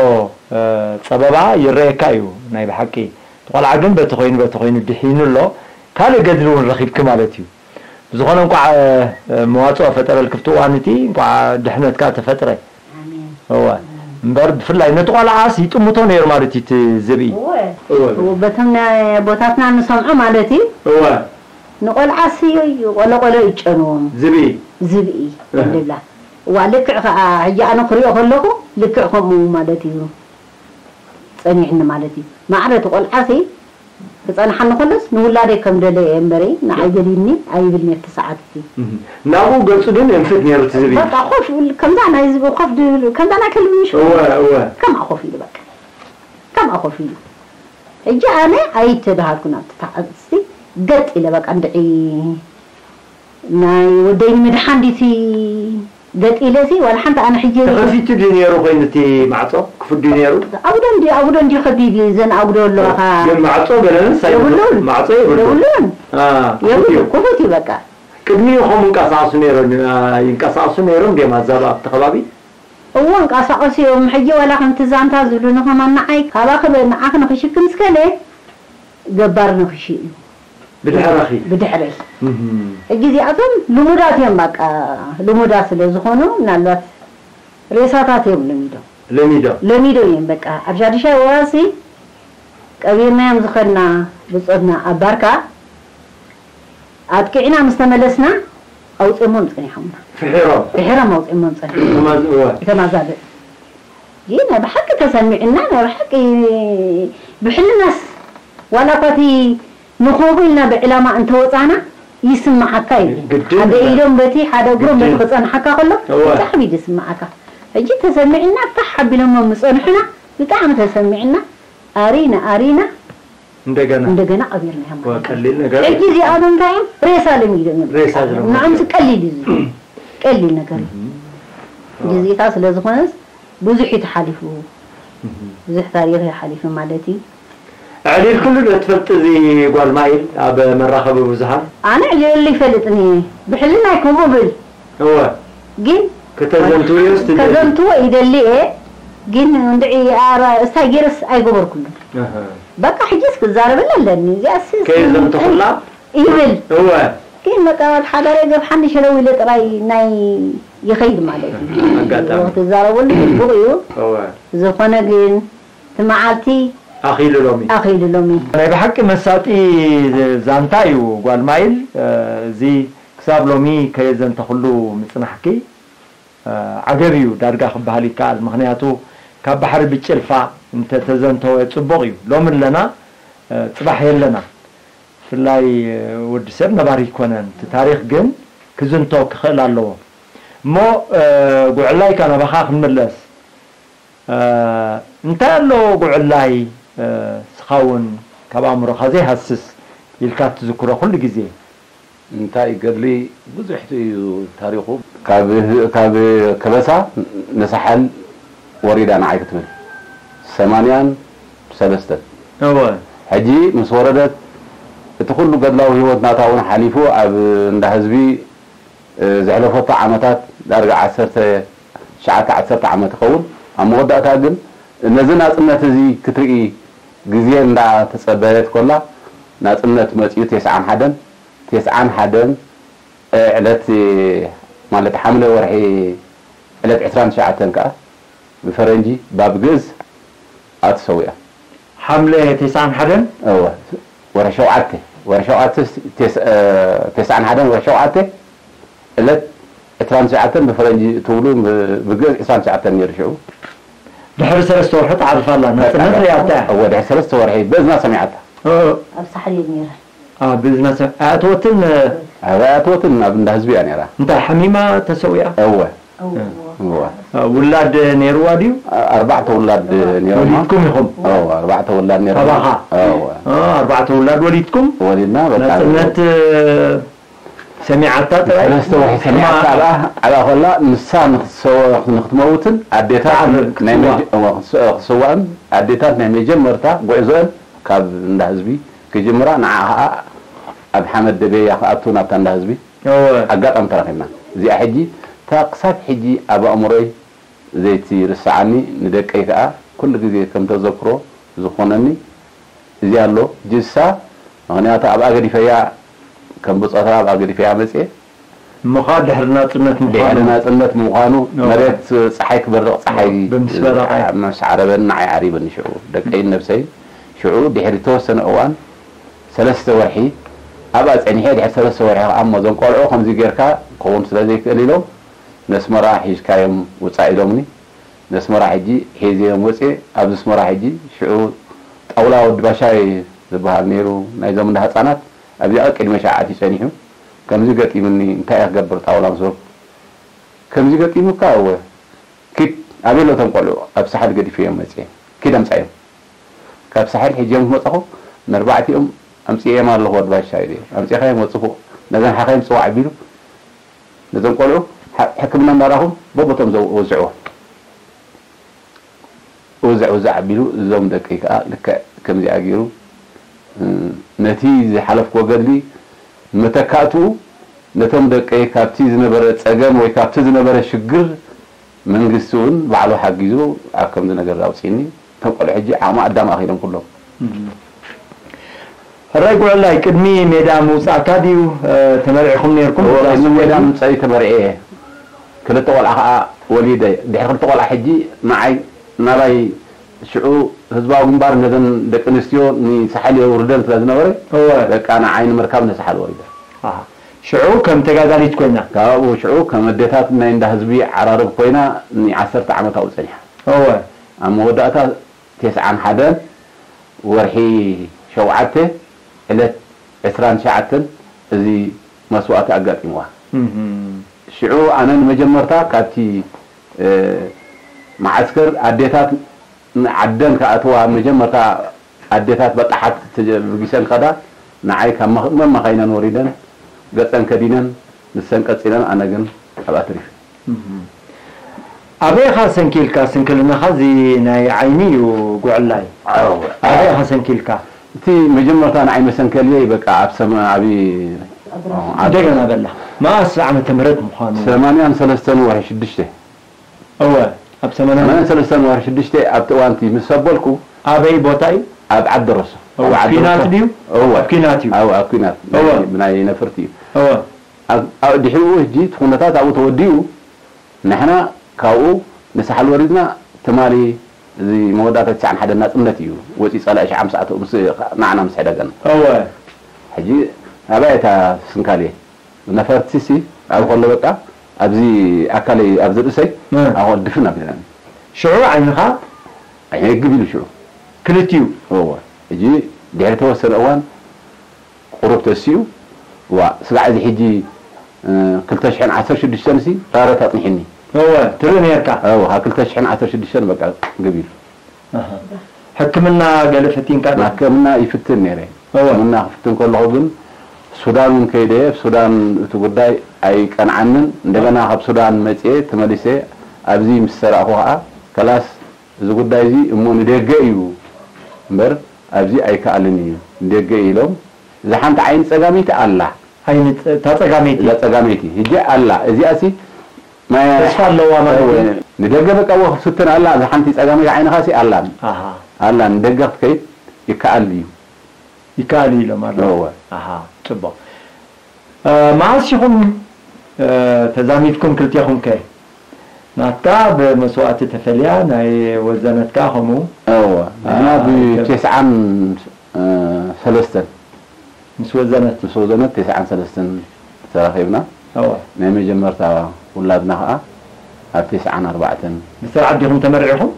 ጸበባ ይረየካ እዩ ናይ ብሓቂ። እቲ ቆልዓ ግን በቲ ኮይኑ በቲ ኮይኑ ድሒኑ ኣሎ። ካልእ ገድሊ እውን ረኺብኪ ማለት እዩ። ብዝኾነ እንቋዕ መዋፅኦ ፈጠረልኪ ኣብቲ እዋን እቲ እንቋዕ ድሕነት ከዓ ተፈጥረ። እወ እምበር ብፍላይ ነቲ ቆልዓስ ይጥምቶ ነይሩ ማለት እዩ እቲ ዝብኢ። በቶም ናይ ኣቦታትና ንሰምዖ ማለት እዩ። እወ ንቆልዓስ እዩ ቆለቆሎ ይጨንዎም ዝብኢ ዝብኢ ይብላ። እዋ ልክዕ ከዓ ሕጂ ኣነ ክሪኦ ከለኹ ልክዕ ከምኡ ማለት እዩ። ፀኒዕኒ ማለት እዩ። ማዕረ እቲ ቆልዓሲ ክፀንሓኒ ከሎስ ንውላደይ ከም ደለየ እምበሪ ንዓይ ገዲድኒ ኣይብል ነቲ ሰዓት እቲ። ናብኡ ገፁ ግን የንፍት ነይሩ እቲ ዝብኢ። በቃ ኮፍ ኢሉ ከምዛ ናይ ዝብኢ ኮፍ ድብል ከምዛ ናይ ከልቢ ምሽ እወ እወ ከምኣ ኮፍ ኢሉ በቃ ከምኣ ኮፍ ኢሉ። ሕጂ ኣነ ኣይተድሃልኩን ኣብቲ ተዓፅቲ ገጥ ኢለ በቃ እንድዒ ናይ ወደይ ንምድሓን ድዩ እቲ ገጢለ ሲ ዋላ ሓንቲ ኣነ ሕጂ ተኸፊቱ ድዩ ነይሩ ኮይኑ እቲ ማዕጾ ክፉት ድዩ ነይሩ? ኣጉዶ እንዲ ኣጉዶ እንዲ ከቢድ እዩ ዘን ኣጉዶ ኣለዋኻ ግን ማዕጾ ገለንስ የብሉን ማዕጾ የብሉን የብሉን የብሉ ክፉት እዩ በቃ ቅድሚኡ ከምኡ እንቀሳቀሱ ነይሮም ይንቀሳቀሱ ነይሮም ድዮም ኣዛብ ኣብቲ ከባቢ? እዎ እንቀሳቀሱ እዮም ሕጂ ዋላ ከምቲ ዛንታ ዝብሉ ንኸማን ንዓይ ካባኺ ንዓኺ ንኽሽክም ስከለ ገባር ንኽሽእ እዩ። ብድሕረኺ ብድሕረይ ሕጂ እዚኣቶም ልሙዳት እዮም በቃ ልሙዳት ስለ ዝኾኑ ምናልባት ሬሳታት እዮም ለሚዶም ለሚዶም ለሚዶም እዮም በቃ ኣብ ሻዱሻይ ወራሲ ቀቢርናዮም ዝኸድና ብጾትና ኣብ ባርካ ኣጥቂዕና ምስ ተመለስና ኣውፅኦሞም ፀኒሖምና ፍሒሮም ፍሒሮም ኣውፅኦሞም ፀኒሖም እቶም ኣዛብእ ይህ ናይ ብሓቂ ተሰሚዕና ናይ ብሓቂ ብሕልናስ ዋላ እኳ እቲ ንኸምኡ ኢልና ብዕላማ እንተወፃና ይስምዓካ እዩ ሓደ ኢዶም በቲ ሓደ እግሮም በቲ ክፀንሓካ ከሎ ብጣዕሚ እዩ ዝስምዓካ ሕጂ ተሰሚዕና ፋሕ ኣቢሎሞም ምፀንሑና ብጣዕሚ ተሰሚዕና ኣሪና ኣሪና እንደገና እንደገና ቀቢርናዮም ማለት እዩ። ቀሊል ነገር ሕጂ እዚኣቶም እንታይ እዮም? ሬሳ ለሚዶም እዮም። ሬሳ ዝለመዱ። ንዖምሲ ቀሊል እዩ። ቀሊል ነገር እዩ። ግዜታ ስለ ዝኾነስ ብዙሕ እዩ ተሓሊፉ። ብዙሕ ታሪኽ እዩ ሓሊፉ ማለት እዩ። ኣዕሊልክሉ ዶ ትፈልጢ እዚ ጓል ማይል ኣብ መራኸቢ ብዙሃን? ኣነ ዕሊለሉ ይፈልጥን እየ። ብሕልናይ ከምኡ ብል። እወ። ግን ከተዘንትውዮ ስ ትደሊ? ከዘንትዎ ይደሊ እየ። ግን እንድዒ ኣረ እስታይ ገይረስ ኣይገበርኩሉን። ኣሃ። በቃ ሕጂስ ክዛረበላ ኣለኒ እዚኣስ ከየዘንተኹላ? ይብል። እወ። ግን በቃ ኣብ ሓዳረይ ገብሓኒ ሸለው ኢለ ጥራይ ናይ ይኸይድ ማለት እዩ። ኣጋጣሚ። ክትዛረበሉ ጽቡቕ እዩ። እወ። ዝኾነ ግን እቲ መዓልቲ ኣኺሉ ሎሚ። ኣኺሉ ሎሚ። ናይ ብሓቂ መሳጢ ዛንታ እዩ ጓል ማይል። እዚ ክሳብ ሎሚ ከየዘንተኹሉ ምጽናሕኪ ዓገብ እዩ ዳርጋ ክበሃል ይከኣል። ምኽንያቱ ካብ ባሕሪ ብጭልፋ እንተተዘንተወ ጽቡቕ እዩ። ሎሚ ኣለና ጽባሕ የለና። ብፍላይ ወዲ ሰብ ነባሪ ኣይኮነን። እቲ ታሪኽ ግን ክዝንቶ ክኽእል ኣለዎ። እሞ ጉዕላይካ ናባኻ ክንምለስ። እንታይ ኣሎ ጉዕላይ እስኻ እውን ካብ ኣእምሮኻ ዘይሃስስ ኢልካ እትዝክሮ ኩሉ ግዜ? እንታይ ገድሊ ብዙሕ እዩ ታሪኹ። ካብ ከበሳ ንሳሕል ወሪዳ ንዓይ ክትብል ሰማንያን ሰለስተን እወ ሕጂ ምስ ወረደት እቲ ኩሉ ገድላዊ ህይወት ናታ እውን ሓሊፉ ኣብ እንዳ ህዝቢ ዘሕለፈቶ ዓመታት ዳርጋ ዓሰርተ ትሽዓተ ዓሰርተ ዓመት ይኸውን። ኣብ መወዳእታ ግን ነዚ ናጽነት እዚ ክትርኢ ግዜ እንዳ ተጸበየት ኮላ ናጽነት መጺኡ ቴስዓን ሓደን ቴስዓን ሓደን ዕለት ማለት ሓምለ ወርሒ ዕለት ዕስራን ትሽዓተን ከኣ ብፈረንጂ ባብ ግእዝ ኣትሰዊኣ። ሓምለ ቴስዓን ሓደን እወ ወርሒ ሸውዓተ ወርሒ ሸውዓተ ቴስዓን ሓደን ወርሒ ሸውዓተ ዕለት ዕስራን ትሽዓተን ብፈረንጂ ትብሉ ብግእዝ ዕስራን ትሽዓተን ነይሩ ሽዑ። ድሕሪ ሰለስተ ወርሒ ትዓርፍ ኣላ ናጽነት ርእያታ እያ። እወ ድሕሪ ሰለስተ ወርሒ ብእዝና ሰሚዓታ። ኣብ ሳሕል እየ ነይረ። ኣብ ብእዝና ሰ ኣእተወትን ኣብ ኣእተወትን ኣብ እንዳ ህዝቢ እያ ነይራ። እንታይ ሓሚማ ተሰዊኣ? እወ እወ ውላድ ነይርዋ ድዩ? ኣርባዕተ ውላድ ነይሮማ። ወሊድኩም ኢኹም? እወ ኣርባዕተ ውላድ ነይሮማ። ካባኻ? እወ ኣርባዕተ ውላድ ወሊድኩም? ወሊድና በቃ። ናጽነት ሰሚዓታ ጥራይ? ሰለስተ ወርሒ ሰሚዓታ ኣብኣ ኣብኣ ከላ ንሳ ንክትሰወ- ንክትመውትን ኣዴታት ትዓርር ናይ ክትስዋእ። መጀ- እወ፣ ክትስ- ክትስዋእን ኣዴታት ናይ መጀመርታ ጉዕዞአን ካብ እንዳ ህዝቢ ክጅምራ ንዓ ከዓ ኣብ ሓመድ ደበያ ክኣቱ ናብታ እንዳ ህዝቢ እወ። ኣጋጣሚ ተራኺብና። እዚኣ ሕጂ እታ ክሳብ ሕጂ ኣብ ኣእምሮይ ዘይትርስዓኒ፣ ንደቀይ ከዓ ኩሉ ግዜ ከም ተዘክሮ ዝኾነኒ እዚ ኣሎ። ጅሳ ምኽንያቱ ኣብኣ ገዲፈያ፣ ከም ብጾታ ኣብኣ ገዲፈያ መጽየ። እሞ ኸዓ ድሕሪ ናጽነት ድሕሪ ምዃኑ ናጽነት ምዃኑ ኦ። መሬት ፀሓይ ክበርቕ ፀሓይ ምስ በረቐ። ምስ ዓረበን ንዓይ ዓሪበኒ ሽዑ ደቀይን ነብሰይን ሽዑ ድሕሪ ተወሰነ እዋን ሰለስተ ወርሒ ኣብኣ ፀኒሐ ድሕሪ ሰለስተ ወርሒ ከዓ እሞ እዞም ቆልዑ ከምዚ ጌርካ ክኸውን ስለ ዘይክእል ኢሎም ነስመራ ሒዝካዮም ውፃእ ኢሎምኒ ነስመራ ሕጂ ሒዘዮም ወፅየ ኣብዚ ስመራ ሕጂ ሽዑ ጣውላ ወዲ ባሻይ ዝበሃል ነይሩ ናይዞም እንዳ ህፃናት ኣብዚኣ ቅድሚ ሸዓት እዩ ፀኒሑ ከምዚ ገጢሙኒ እንታይ እየ ክገብር ጣውላ ምስ በልኩ ከምዚ ገጢሙካ እወ ኪድ ኣበይ ኣሎ እቶም ቆልዑ ኣብ ሳሕል ገዲፈዮም መፅየ ኪድ ኣምፃዮም ካብ ሳሕል ሒጀዮም ክመፃኹ ነርባዕቲኦም ኣምፅኤም ኣለኹ ወዲ ባሻ ኢለ ኣምፂኻዮም ወፅኹ ነዘን ሓኻይም ፅዋዕ ኣቢሉ ነዞም ቆልዑ ሕክምና እንዳረኹም በቦቶም ወዝዕዎ ውዛዕ ውዛዕ ኣቢሉ እዞም ደቀይ ከዓ ልክዕ ከምዚኣ ገይሩ ነቲ ዝሓለፍክዎ ገድሊ መተካእትኡ ነቶም ደቀይ ካብቲ ዝነበረ ፀገም ወይ ካብቲ ዝነበረ ሽግር መንግስቲ እውን ባዕሉ ሓጊዙ ኣብ ከምዚ ነገር ኣውፅእኒ እቶም ቆልዑ ሕጂ ዓቕሚ ኣዳም ኣኺሎም ኩሎም ሕራይ ጉዕላይ ቅድሚ ሜዳ ምውፃእካ ድዩ ተመርዒኹም ነርኩም? ቅድሚ ሜዳ ምውፃእ ተመርዒ ክልተ ቆልዓ ከዓ ወሊደ ድሕሪ ክልተ ቆልዓ ሕጂ ንዓይ ናባይ ሽዑ ህዝባዊ ግንባር ነዘን ደቂ ኣንስትዮ ንሳሕል የውርደን ስለ ዝነበረ በቃ ንዓይ ንምርካብ ንሳሕል ወሪደ። ሽዑ ከም ተጋዳሊት ኮይና? ካብኡ ሽዑ ከም ኣዴታት ናይ እንዳ ህዝቢ ዓራርብ ኮይና ንዓሰርተ ዓመት ኣብኡ ፀኒሓ። እወ። ኣብ መወዳእታ ቴስዓን ሓደን ወርሒ ሸውዓተ ዕለት ዕስራን ትሽዓተን እዚ መስዋእቲ ኣጋጢምዋ። ሽዑ ኣነ ንመጀመርታ ካብቲ መዓስከር ኣዴታት ዓደን ክኣትዋ መጀመርታ ኣዴታት በጣሓት ተበጊሰን ከዳ ንዓይ ካብ መመኻይነን ወሪደን ገፀን ከዲነን ንሰን ቀፂለን ኣነ ግን ኣብኣ ተሪፈ። ኣበይ ኢኻ ሰንኪልካ? ስንክልናኻ እዚ ናይ ዓይኒ እዩ ጉዕላይ። ኣበይ ኢኻ ሰንኪልካ? እቲ መጀመርታ ንዓይ መሰንከልየይ በቃ ኣብ ሰማያዊ እንደገና በላ መኣስ ዓመተ ምህረት ምዃኑ? ሰማንያን ሰለስተን ወርሒ ሽዱሽተ። እወ ኣብ ሰማንያን ሰለስተን ወርሒ ሽዱሽተ ኣብቲ እዋንቲ ምስ ሰበልኩ ኣበይ ቦታ እዩ? ኣብ ዓዲ ረሱ። ኣብ ዓዲ ኩናት ረሱ። ድዩ? እወ ኣብ ኩናት እዩ። ኣብ ኩናት ናይ ነፍርቲ እዩ። እወ ድሕሪኡ ሕጂ እቲ ኩነታት ኣብኡ ተወዲኡ ንሕና ካብኡ ንሳሕል ወሪድና ትማሊ እዚ መወዳእታ ትስዓን ሓደን ናፅነት እዩ ወፂ ፀላኢ ሽዓ ምስ ኣተው ምስ ንዓና ምስ ሕደገና እወ ሕጂ ኣበይ እታ ስንካልየ ነፈርቲሲ ኣብ ከሎ በቃ ኣብዚ ኣካለይ ኣብዚ ርእሰይ ኣዎ ድፍን ኣቢለኒ ሽዑ ዓይንኻ ዓይነይ ግብ ኢሉ ሽዑ ክልቲኡ እወ ሕጂ ድሕሪ ተወሰነ እዋን ቁሩብ ተሲኡ ዋ ስጋዕ እዚ ሕጂ ክልተ ሽሕን ዓሰርተ ሽዱሽተን ሲ ራረት ኣጽኒሕኒ። እወ ትርኢ ነርካ። እወ ካብ ክልተ ሽሕን ዓሰርተ ሽዱሽተን በቃ ግብ ኢሉ። ሕክምና ገለ ፈቲንካ ዶ? ሕክምና ይፍትን ነይረ። እወ ሕክምና ክፍትን ከለኹ ግን ሱዳን እውን ከይደ ኣብ ሱዳን እቲ ጉዳይ ኣይቀንዓንን። እንደገና ካብ ሱዳን መፅየ ተመሊሰ ኣብዚ ምስ ሰራእኹ ከዓ ከላስ እዚ ጉዳይ እዚ እሞ ንደገ እዩ እምበር ኣብዚ ኣይከኣልን እዩ ንደገ እዩ ኢሎም እዛ ሓንቲ ዓይኒ ጸጋመይቲ ኣላ። ዓይኒ ጸ- እታ ጸጋመይቲ። እዛ ጸጋመይቲ ሕጂ ኣላ እዚኣሲ ማያ ተስፋ ኣለዋ ማለት እዩ። ንደገ በቃ ወ ክትፍትን ኣላ እዛ ሓንቲ ጸጋመይቲ ዓይንኻሲ ኣላ ኣሃ። ኣላ ንደገ ክትከይድ ይከኣል እዩ። ይከኣል እዩ ኢሎም ኣለዉ። እወ። ኣሃ ጽቡቕ። መዓስ ኢኹም ተዛሚድኩም ክልቴኹም ከ? ናትካ ብመስዋእቲ ተፈልያ ናይ ወዘነትካ ከምኡ? እወ ንሕና ብቴስዓን ሰለስተን ምስ ወዘነት? ምስ ወዘነት ቴስዓን ሰለስተን ተራኺብና እወ ናይ መጀመርታ ውላድና ከዓ ኣብ ቴስዓን ኣርባዕተን። ብስርዓት ዲኹም ተመርዒኹም?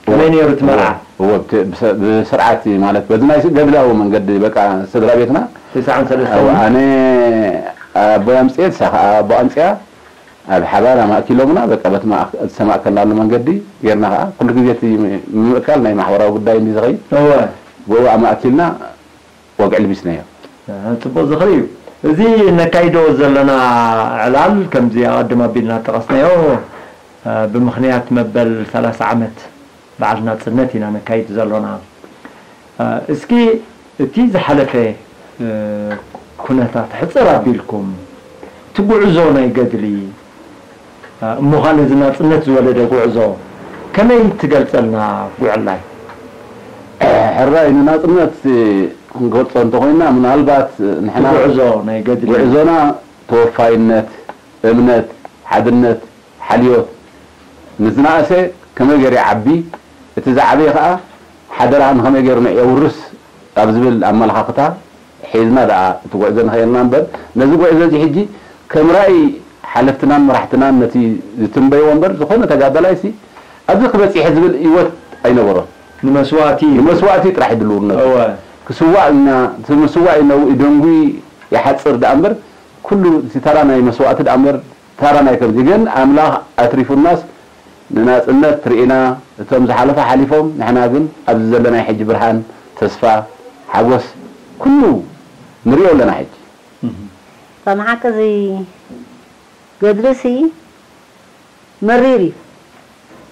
ከመይ ነይሩ እቲ መርዓ? እወ፣ ብተ- ብሰ- ብስርዓት ማለት በዚ ናይ ገድላዊ መንገዲ በቃ ስድራ ቤትና ተስዓን ሰለስተን ኣነ ኣቦይ ኣምፅኤ ንሳ ከዓ ኣቦ ኣምፅያ ኣብ ሓባር ኣማእኪሎምና በቃ በቲ ማእክ- ዝተማእከልናሉ መንገዲ ጌርና ከዓ ኩሉ ግዜ እቲ ምምእካል ናይ ማሕበራዊ ጉዳይ እንዲ ዝኸይድ እወ ብኡ ኣማእኪልና ወግዒ ልቢስናዮ። ኣሃ፣ ጽቡቕ ዝኽሪ እዩ። እዚ ነካይዶ ዘለና ዕላል፣ ከምዚ ኣቐድም ኣቢልና ጠቐስናዮ፣ እ፣ ብምኽንያት መበል ሰላሳ ዓመት በዓል ናጽነት ኢና ነካይድ ዘሎና። እ፣ እስኪ እቲ ዝሓለፈ፣ እ፣ ኩነታት ሕጽር ኣቢልኩም፣ እቲ ጉዕዞ ናይ ገድሊ፣ እ፣ እሞ ኸኣ ነዚ ናጽነት ዝወለደ ጉዕዞ ከመይ ትገልጸልና ጉዕላይ? ሕራይ ንናጽነት ክንገልጾ እንተኾይና፣ ምናልባት ንሕና ጉዕዞ ናይ ገድሊ ጉዕዞና ተወፋይነት፣ እምነት፣ ሓድነት፣ ሓልዮት፣ ንዝነኣሰ ከመይ ገይሩ ይዓቢ፣ እቲ ዝዓበየ ከኣ ሓደራ ንኸመይ ገይሩ ንዕኡ የውርስ ኣብ ዝብል ኣመለኻኽታ ሒዝና ደኣ እቲ ጉዕዞ ንኸየልና እምበር፣ ነዚ ጉዕዞ እዚ ሕጂ ከም ራእይ ሓለፍትናን መራሕትናን ነቲ ዝትንበይዎ እምበር፣ ዝኾነ ተጋዳላይ ሲ ኣብዚ ክበጺሐ ዝብል ህይወት ኣይነበሮን። ንመስዋእቲ ንመስዋእቲ ጥራሕ እዩ ድልውነቱ። እወ ክስዋእ እና እቲ ምስዋእ ይነው ይደንጉ ይሓጽር ደኣ እምበር፣ ኩሉ እቲ ተራ ናይ መስዋእቲ ደኣ እምበር፣ ተራ ናይ ከምዚ ግን ኣምላኽ ኣትሪፉናስ ንናጽነት ርኢና፣ እቶም ዝሓለፈ ሓሊፎም፣ ንሕና ግን ኣብዚ ዘለናዮ ሕጂ ብርሃን፣ ተስፋ፣ ሓጎስ፣ ኩሉ ንሪኦ ኣለና ሕጂ። እቶም ሓቂ እዚ ገድልሲ መሪር እዩ።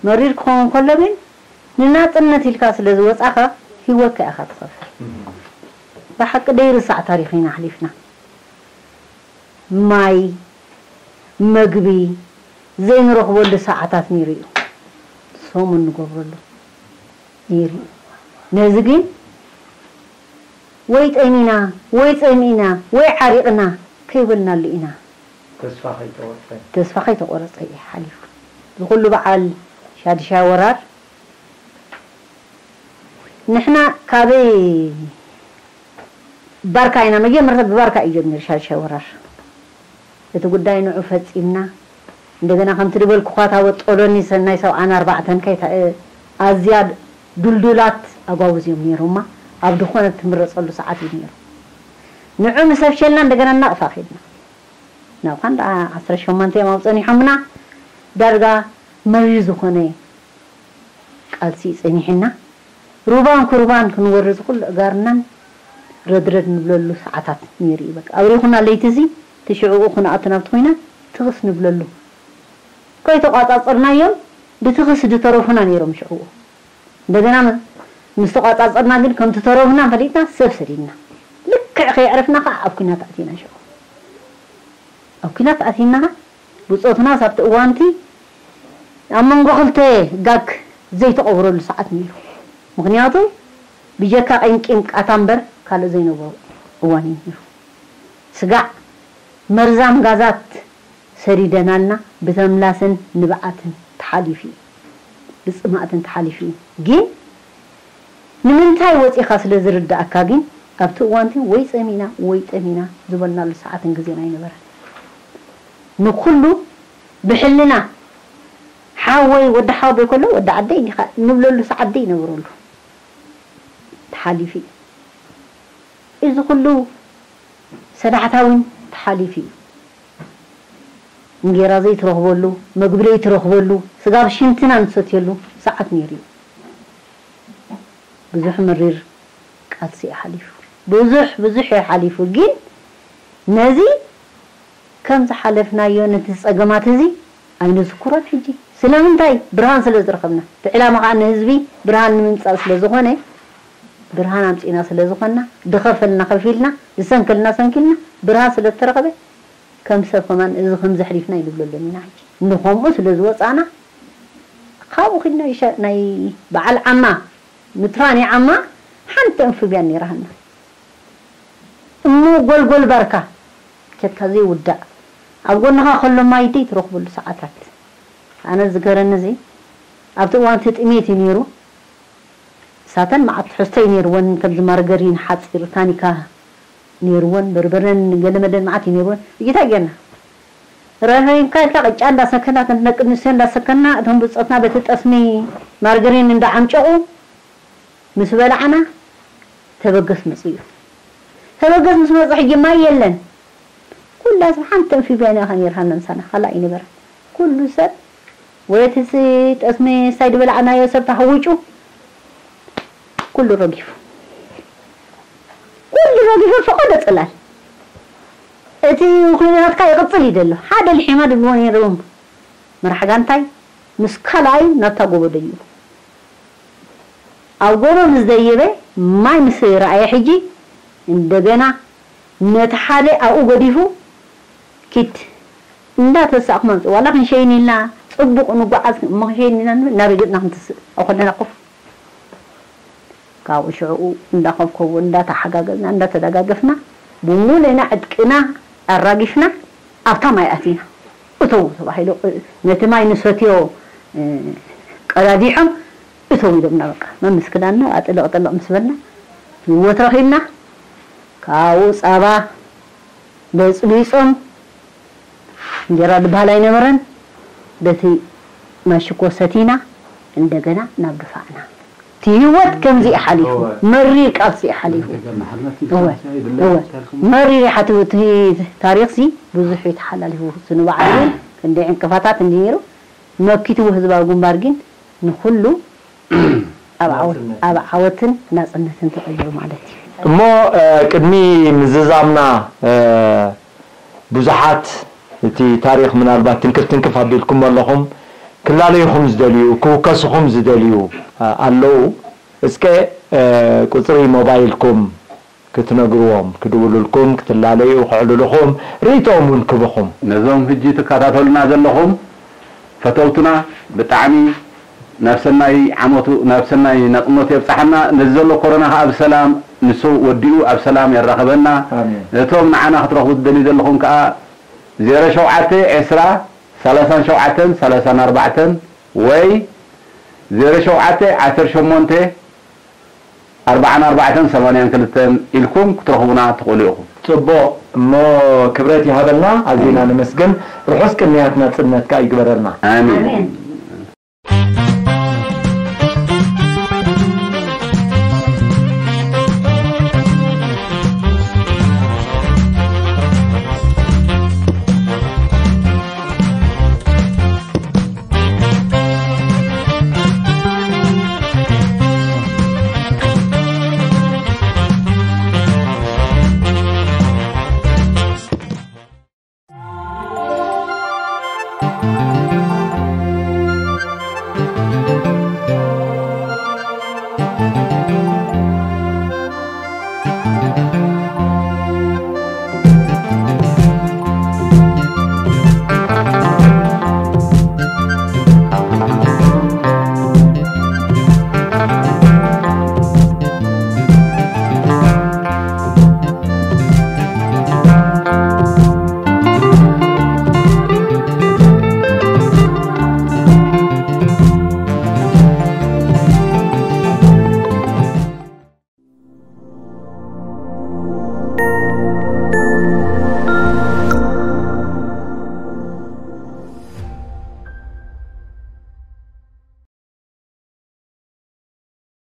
መሪር ክኸውን ከሎ ግን ንናጽነት ኢልካ ስለ ዝወጻኻ ህይወትካ ኢኻ ትኸፍል። ብሓቂ ደይርሳዕ ታሪኽ ኢና ኣሕሊፍና። ማይ፣ መግቢ ዘይንረኽበሉ ሰዓታት ነይሩ እዩ። ሰሙን ንገብረሉ ነይሩ እዩ። ነዚ ግን ወይ ጠሚና ወይ ጸሚእና ወይ ዓሪቕና ከይበልናሉ ኢና። ተስፋ ከይተወርፈ ተስፋ ከይተቆረጸ እዩ ሓሊፉ። ዝኹሉ በዓል ሻድሻይ ወራር ንሕና ካበይ ባርካ ኢና መጀመርታ ብባርካ እዩ ጀሚሩ ሻድሻይ ወራር። እቲ ጉዳይ ንዑ ፈጺምና እንደገና ከምቲ ዝበልኩኻ እታ ወጦሎኒ ሰናይ ሰብዓን ኣርባዕተን ከይታ ኣዝያ ዱልዱላት ኣጓውዝ እዮም ነይሮማ ኣብ ድኾነት ትምረጸሉ ሰዓት እዩ ነይሩ። ንዑ ምስ ኣፍሸልና እንደገና ናቕፋ ከድና ናብኻ እንዳ ዓሰርተ ሸሞንተ እዮም ኣብ ጸኒሖምና ዳርጋ መሪር ዝኾነ ቃልሲ ጸኒሕና ሩባን ኩርባን ክንወርድ ዝኹሉ እጋርናን ረድረድ ንብለሉ ሰዓታት ነይሩ እዩ። በቃ ኣብሪኹና ለይቲ እዚ እቲ ሽዕኡ ክንኣቱ ናብቲ ኮይና ትኽስ ንብለሉ ከይተቋጻጸርናዮም ብትኽስ ዝተረፉና ነይሮም ሽዕኡ። እንደገና ምስ ተቋጻጸርና ግን ከም ዝተረፉና ፈሊጥና ሰብ ሰዲድና ልክዕ ከየዕረፍና ከዓ ኣብ ኩናት ኣቲና ሽዑ። ኣብ ኩናት ኣቲና ብጾትናስ ኣብቲ እዋንቲ ኣብ መንጎ ክልተ ጋግ ዘይተቐብረሉ ሰዓት ነይሩ። ምኽንያቱ ብጀካ ቂምቂም ቃታ እምበር ካልእ ዘይነበሮ እዋን እዩ ነይሩ። ስጋዕ መርዛም ጋዛት ሰዲደናልና ብተምላስን ንብዓትን ተሓሊፉ እዩ። ብጽማእትን ተሓሊፉ እዩ። ግን ንምንታይ ወጺኻ ስለ ዝርዳእካ ግን ኣብቲ እዋንቲ ወይ ጸሚና ወይ ጠሚና ዝበልናሉ ሰዓትን ግዜን ኣይነበረን። ንኩሉ ብሕልና ሓወይ ወዲ ሓወቦይ ከሎ ወዲ ዓደይ እንዲኻ ንብለሉ ሰዓት ደይነበረሉ ተሓሊፉ እዩ። እዚ ኩሉ ሰዳሕታ እውን ተሓሊፉ እዩ። እንጌራ ዘይትረኽበሉ፣ መግቢ ዘይትረኽበሉ፣ ስጋብ ሽንትና ንሰትየሉ ሰዓት ነይሩ እዩ። ብዙሕ መሪር ቃልሲ እዩ ሓሊፉ። ብዙሕ ብዙሕ እዩ ሓሊፉ። ግን ነዚ ከም ዝሓለፍናዮ ነቲ ጸገማት እዚ ኣይንዝክሮን ሕጂ። ስለምንታይ? ብርሃን ስለ ዝረኸብና። እቲ ዕላማ ኸዓ ንህዝቢ ብርሃን ንምምጻእ ስለ ዝኾነ፣ ብርሃን ኣምጺእና ስለ ዝኾንና፣ ድኸፈልና ከፊልና፣ ዝሰንከልና ሰንኪልና፣ ብርሃን ስለ ዝተረኸበ፣ ከም ሰብ ከማን እዚ ከምዚ ኣሕሊፍና ኣይንብለሉን ኢና ሕጂ። ንኸምኡ ስለ ዝወጻእና፣ ካብኡ ኺድና ይሸ-፣ ናይ በዓል ዓማ፣ ምትራን ዓማ ሓንቲ ኣንፍብያን ነይራሃና። እሞ ጎልጎል ባርካ ኬድካ ዘይውዳእ ኣብ ጎንኻ ከሎ ማይ ደይ ትረኽበሉ ሰዓታት። ኣነ ዝገረኒ እዚ ኣብቲ እዋን እቲ ጥሜት እዩ ነይሩ። እሳተን መዓት ትሕዝቶ እዩ ነይርወን፣ ከምዚ ማርገሪን ሓፂር ታኒካ ነይርወን፣ በርበረን ገለመለን መዓት እዩ ነይርወን። እጅታ ጌርና ረረይምካ ኢልካ ቅጫ እንዳሰከና፣ እተን ደቂ ኣንስትዮ እንዳሰከና፣ እቶም ብፆትና በቲ ጠስሚ ማርገሪን እንዳዓምጨቑ ምስ በላዕና ተበገስ መፅኡ እዩ። ተበገስ ምስ መፁ ሕጂ ማይ የለን። ኩላ ሰብ ሓንቲ ኣንፊብያ ኢና ነይርሃና ምሳና፣ ካልእ ኣይነበረን። ኩሉ ሰብ ወይ እቲ ስ-፣ ጠስሚ ሳይ ዝበላዕናዮ ሰብ ተሃዊጩ ኩሉ ረጊፉ። ኩሉ ረጊፉ ፈቐዶ ፅላል። እቲ ኩናትካ ይቕጽል እዩ ዘሎ። ሓደ ልሒማ ድብልዎ ነይሮም። መራሕ ጋንታይ ምስ ካልኣዩ ናብታ ጎቦ ደይቡ። ኣብ ጎቦ ምስ ደየበ፣ ማይ ምስ ረኣየ ሕጂ፣ እንደገና ነቲ ሓደ ኣብኡ ገዲፉ፣ ኪድ እንዳተሳእኹም ኣምጽእ። ዋላ ክንሸይን ኢልና፣ ጽቡቕ ንጓዓዝ፣ እሞ ክንሸይን ኢልና ንብል፣ ናብ ገጽና ክንትስእ። ኣብ ከለና ኮፍ። ካብኡ ሽዕኡ እንዳኸብከቡ፣ እንዳተሓጋገዝና፣ እንዳተደጋገፍና፣ ብምሉእና ዕጥቅና ኣራጊፍና፣ ኣብታ ማይ ኣቲና። እተው ተባሂሉ፣ ነቲ ማይ ንሰትዮ፣ እ፣ ቀዳዲሖም፣ እተው ኢሎምና። በቃ፣ መምስ ክዳንና ኣጥልቕ ጥልቕ ምስ በልና፣ ህይወት ረኺብና። ካብኡ ጸባ በጽቢጾም፣ እንጀራ ዝበሃል ኣይነበረን። በቲ ማሽኮ ሰቲና፣ እንደገና ናብ ድፋዕና። እቲ ህይወት ከምዚ እዩ ሓሊፉ። እወ። መሪር ቃልሲ እዩ ሓሊፉ። እወ፣ እወ። መሪር እዩ ሓቱ-፣ እቲ ታሪኽሲ ብዙሕ እዩ ተሓላሊፉ። እቲ ንባዕሉ እውን ክንደይ ዕንቅፋታት እንዲ ነይሩ፣ መኪትዎ ህዝባዊ ግንባር ግን ንኹሉ ኣብ ዓወት-፣ ናጽነት። ኣብ ዓወትን ናጽነትን ተቐይሩ ማለት እዩ። እሞ፣ እ፣ ቅድሚ ምዝዛምና፣ እ፣ ብዙሓት እቲ ታሪኽ ምናልባት ትንክፍ ትንክፍ ኣቢልኩም ኣለኹም፣ ክላለዩኹም ዝደልዩ፣ ክውከስኹም ዝደልዩ፣ እ፣ ኣለዉ። እስከ፣ እ፣ ቁጽሪ ሞባይልኩም ክትነግርዎም፣ ክድውሉልኩም፣ ክትላለዩ፣ ክዕልሉኹም፣ ርእይቶኦም እውን ክብኹም። ነዞም ሕጂ ትከታተሉና ዘለኹም ፈተውትና ብጣዕሚ ናብ ሰናይ ዓመቱ፣ ናብ ሰናይ ናጽነቱ የብጽሓና። ነዚ ዘሎ ኮሮና ከኣ ብሰላም ንሱ ወዲኡ ኣብ ሰላም የራኽበና። ኣሜን። ነቶም ንዓና ክትረኽቡ ትደልዩ ዘለኹም ከኣ ዜሮ ሸውዓተ ዕስራ ሰላሳን ሸውዓተን ሰላሳን ኣርባዕተን ወይ ዜሮ ሸውዓተ ዓሰርተ ሸሞንተ ኣርባዓን ኣርባዕተን ሰማንያን ክልተን ኢልኩም ክትረኽቡና ትኽእሉ ኢኹም። ጽቡቕ እሞ ክብረት ይሃበልና፣ ኣዚና ነመስግን። ርሑስ ቅንያት ናጽነት ከኣ ይግበረልና። ኣሜን። ኣሜን።